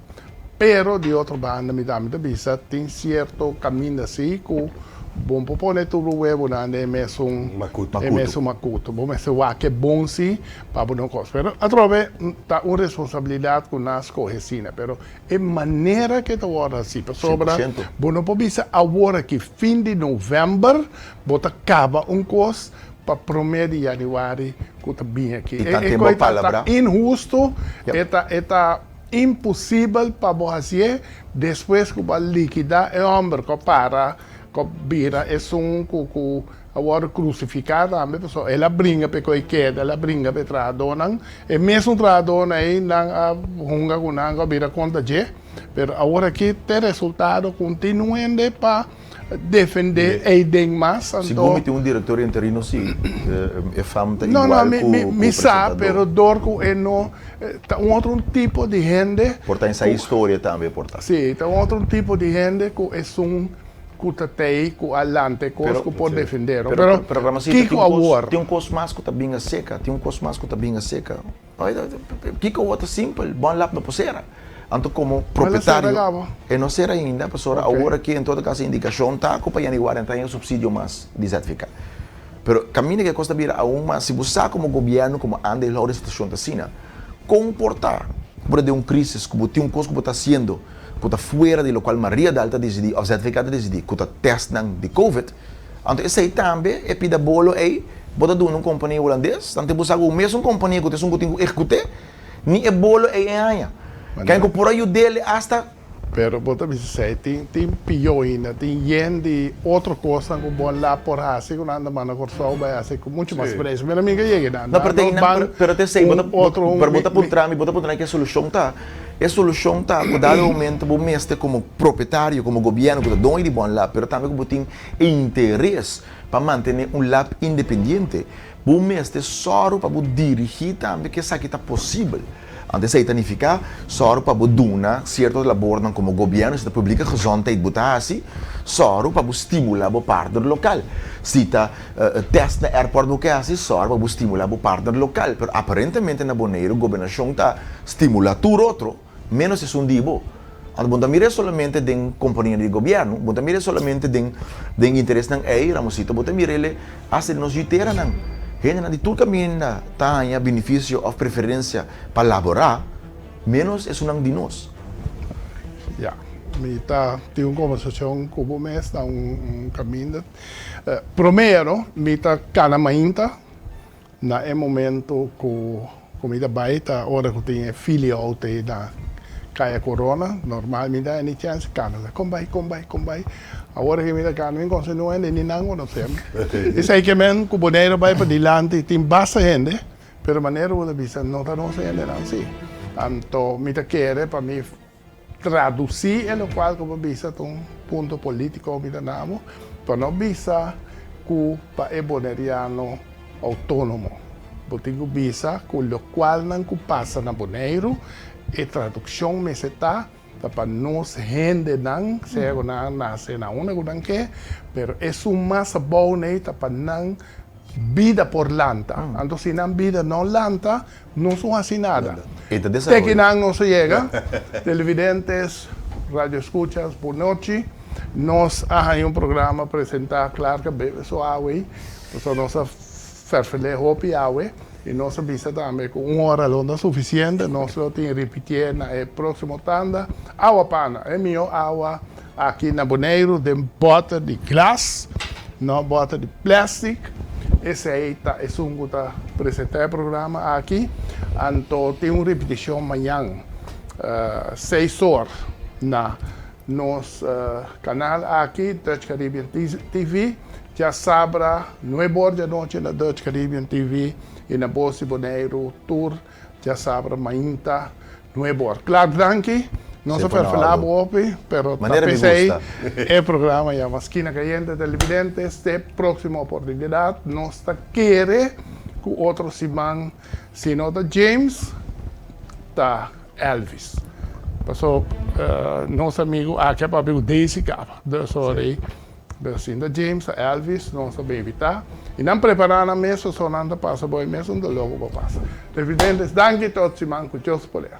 S2: Pero di otro banda mi tambe ta bisa tin cierto caminda si cu bo por pone tur bo huevonan den e mesun e mesun macuto. Bo mester wak e bon si pa bo no cos. Pero atrobe ta un responsabilidad cu nan a scoge asina. Pero e manera cu e ta wordo haci pasobra bo no por bisa awor aki fin di november Bo ta kaba un kos pa promé di yanüari ku ta bini aki.
S4: I ta
S2: E
S4: tempu
S2: koi ta
S4: palabra.
S2: inhustu, e ta e ta imposibel pa bo hasié despues ku bo a likidá e hòmber ku a para, ku a bira esun ku ku a wòrdu krusifiká tambe, pasobra el a bringa pa e koi keda, el a bringa pa e trahadónan. E mesun trahadónan ei nan a hunga ku nan ku a bira kontra dje, pero awor aki t'e resultado ku tin un hende pa. defende eiden mas anto.
S4: Segun mi tin un director interino si, e fam ta
S2: No,
S4: igual
S2: no,
S4: cu
S2: mi, mi sa,
S4: presentador.
S2: pero door cu e no, ta un otro tipo di hende.
S4: Por ta in sa historia tambe por ta.
S2: Si, ta un otro tipo di hende cu esun cu ta tey cu a lanta e cos cu por defendero.
S4: Pero,
S2: Pero,
S4: Ramoncito, tin
S2: kico
S4: un cos,
S2: awor?
S4: tin un cos mas cu ta bin acerca, tin un cos mas cu ta bin acerca. Kico awor ta simpel, bon lap no por cera. Anto komo propietario e no sera ainda pasobra awor aki en todo caso indicacion ta cu pa yanüari nan ta haña subsidio mas di ZVK. Pero caminda cu e cos ta bira aun mas si bo sa como gobierno como aandeelhouder e situacion ta asina con por ta cu bo ta den un crisis cu bo tin un cos cu bo ta haciendo cu ta fuera di locual Mariadal ta dicidi of ZVK ta dicidi cu ta testnan di covid anto esey tambe e pida bolo ey bo ta duna un compania hulandes anto bo sa cu mesun compania cu ta esun cu tin cu ehecute Ni e bolo ei e haña. Ken ku por a yud'é hasta.
S2: Pero bo ta bisa esei, tin tin pió ainda, tin yen di otro kosnan ku bo la por hasi ku nan ta manda Kòrsou bai hasi ku muchu mas preis. Mi amiga yega nan,
S4: No, pero
S2: nan no ban
S4: pero te esei, bo ta
S2: un otro
S4: pero bo ta
S2: mi
S4: puntra mi, bo ta puntra mi ke solushon ta. E solushon ta ku dado momento bo mester komo propietario, komo gobièrnu ku ta doño di bon lab, pero tambe ku bo tin e interes pa mantené un lab independiente. Bo mester sòru pa bo dirigí tambe ku esaki ta posibel. Anto esei ta nifiká sòru pa bo duna sierto labornan komo gobièrnu, si ta publike gezondheid bo ta hasi, sòru pa bo stimulá bo partner lokal. Si ta tèst na airport bo ke hasi, sòru pa bo stimulá bo partner lokal. Pero aparentemente na Boneiru gobernashon ta stimulá tur otro ménos esun di bo. Anto bo no ta mir'é solamente den kompania di gobièrnu, bo no ta mir'é solamente den den interesnan ei, Ramosito, bo ta mir'é hasta den nos yuteranan. Hendenan di tur kaminda ta haña benefisio òf preferensia pa laborá, ménos esunnan di nos.
S2: Ya, mi ta tin un kombersashon ku bo mes na un kaminda. Promero, mi ta kana mainta Na e momento cu cu mi ta bay ta ora cu tin e filio te na Caya Corona, normal mi ta any chance cana sa con bay, con bay, con bay. Awor aki mi ta cana mi conoce niun hende ni nan conoce mi. Esey ke men cu Bonaire bay padilanti tin basta hende, pero manera bo ta bisa no ta nos hendenan si. Anto mi ta kere pa mi Traducí e locual cu bo bisa ta un punto politico mi ta nabo, pa no bisa cu pa e Boneriano autonomo. Bo tin cu bisa cu locualnan cu pasa na Boneiru, e traduccion mester ta, ta pa nos hendenan, sea cu nan a nace na unda cu nan ke, pero esun mas abou nei ta pa nan bida por lanta. Anto si nan bida no lanta, Nos no hasi nada.
S4: E ta desaroyo.
S2: Te kinan nos a yega. Televidentes, radioescuchas, bonochi. Nos a haña un programa presenta Clark a bebe su awe, pasobra nos a ferfel'é hopi awe y nos a bisa tambe cu un ora lo no ta suficiente, nos lo tin ripitié na e proximo tanda. Awa pana, e mihó awa aki na Boneiru den bòter di glas, no bòter di plèstik. Esei ta esun ku ta presentá e programa aki. Anto tin un ripitishon mañan seis or na nos kanal aki, Dutch Caribbean TV. Djasabra nuebe or di anochi na Dutch Caribbean TV i na Bos di Boneiru tur Djasabra mainta nuebe or. Clark danki. Nos a ferfelá bo hopi, pero ta p'esei e programa yama Skina Kayente Televidentes. Te próksimo oportunidat. Nos ta kere ku otro siman si no ta James ta Elvis. Paso nos amigu aki a papia ku Daisy kaba. Dus ora ei. Pero sin ta James, ta Elvis, nos ta baby ta. Y nan prepara nan mes pasobra nan ta pasa bo e mesun dolor cu bo pasa. Televidentes, danki tot siman cu Dios poder.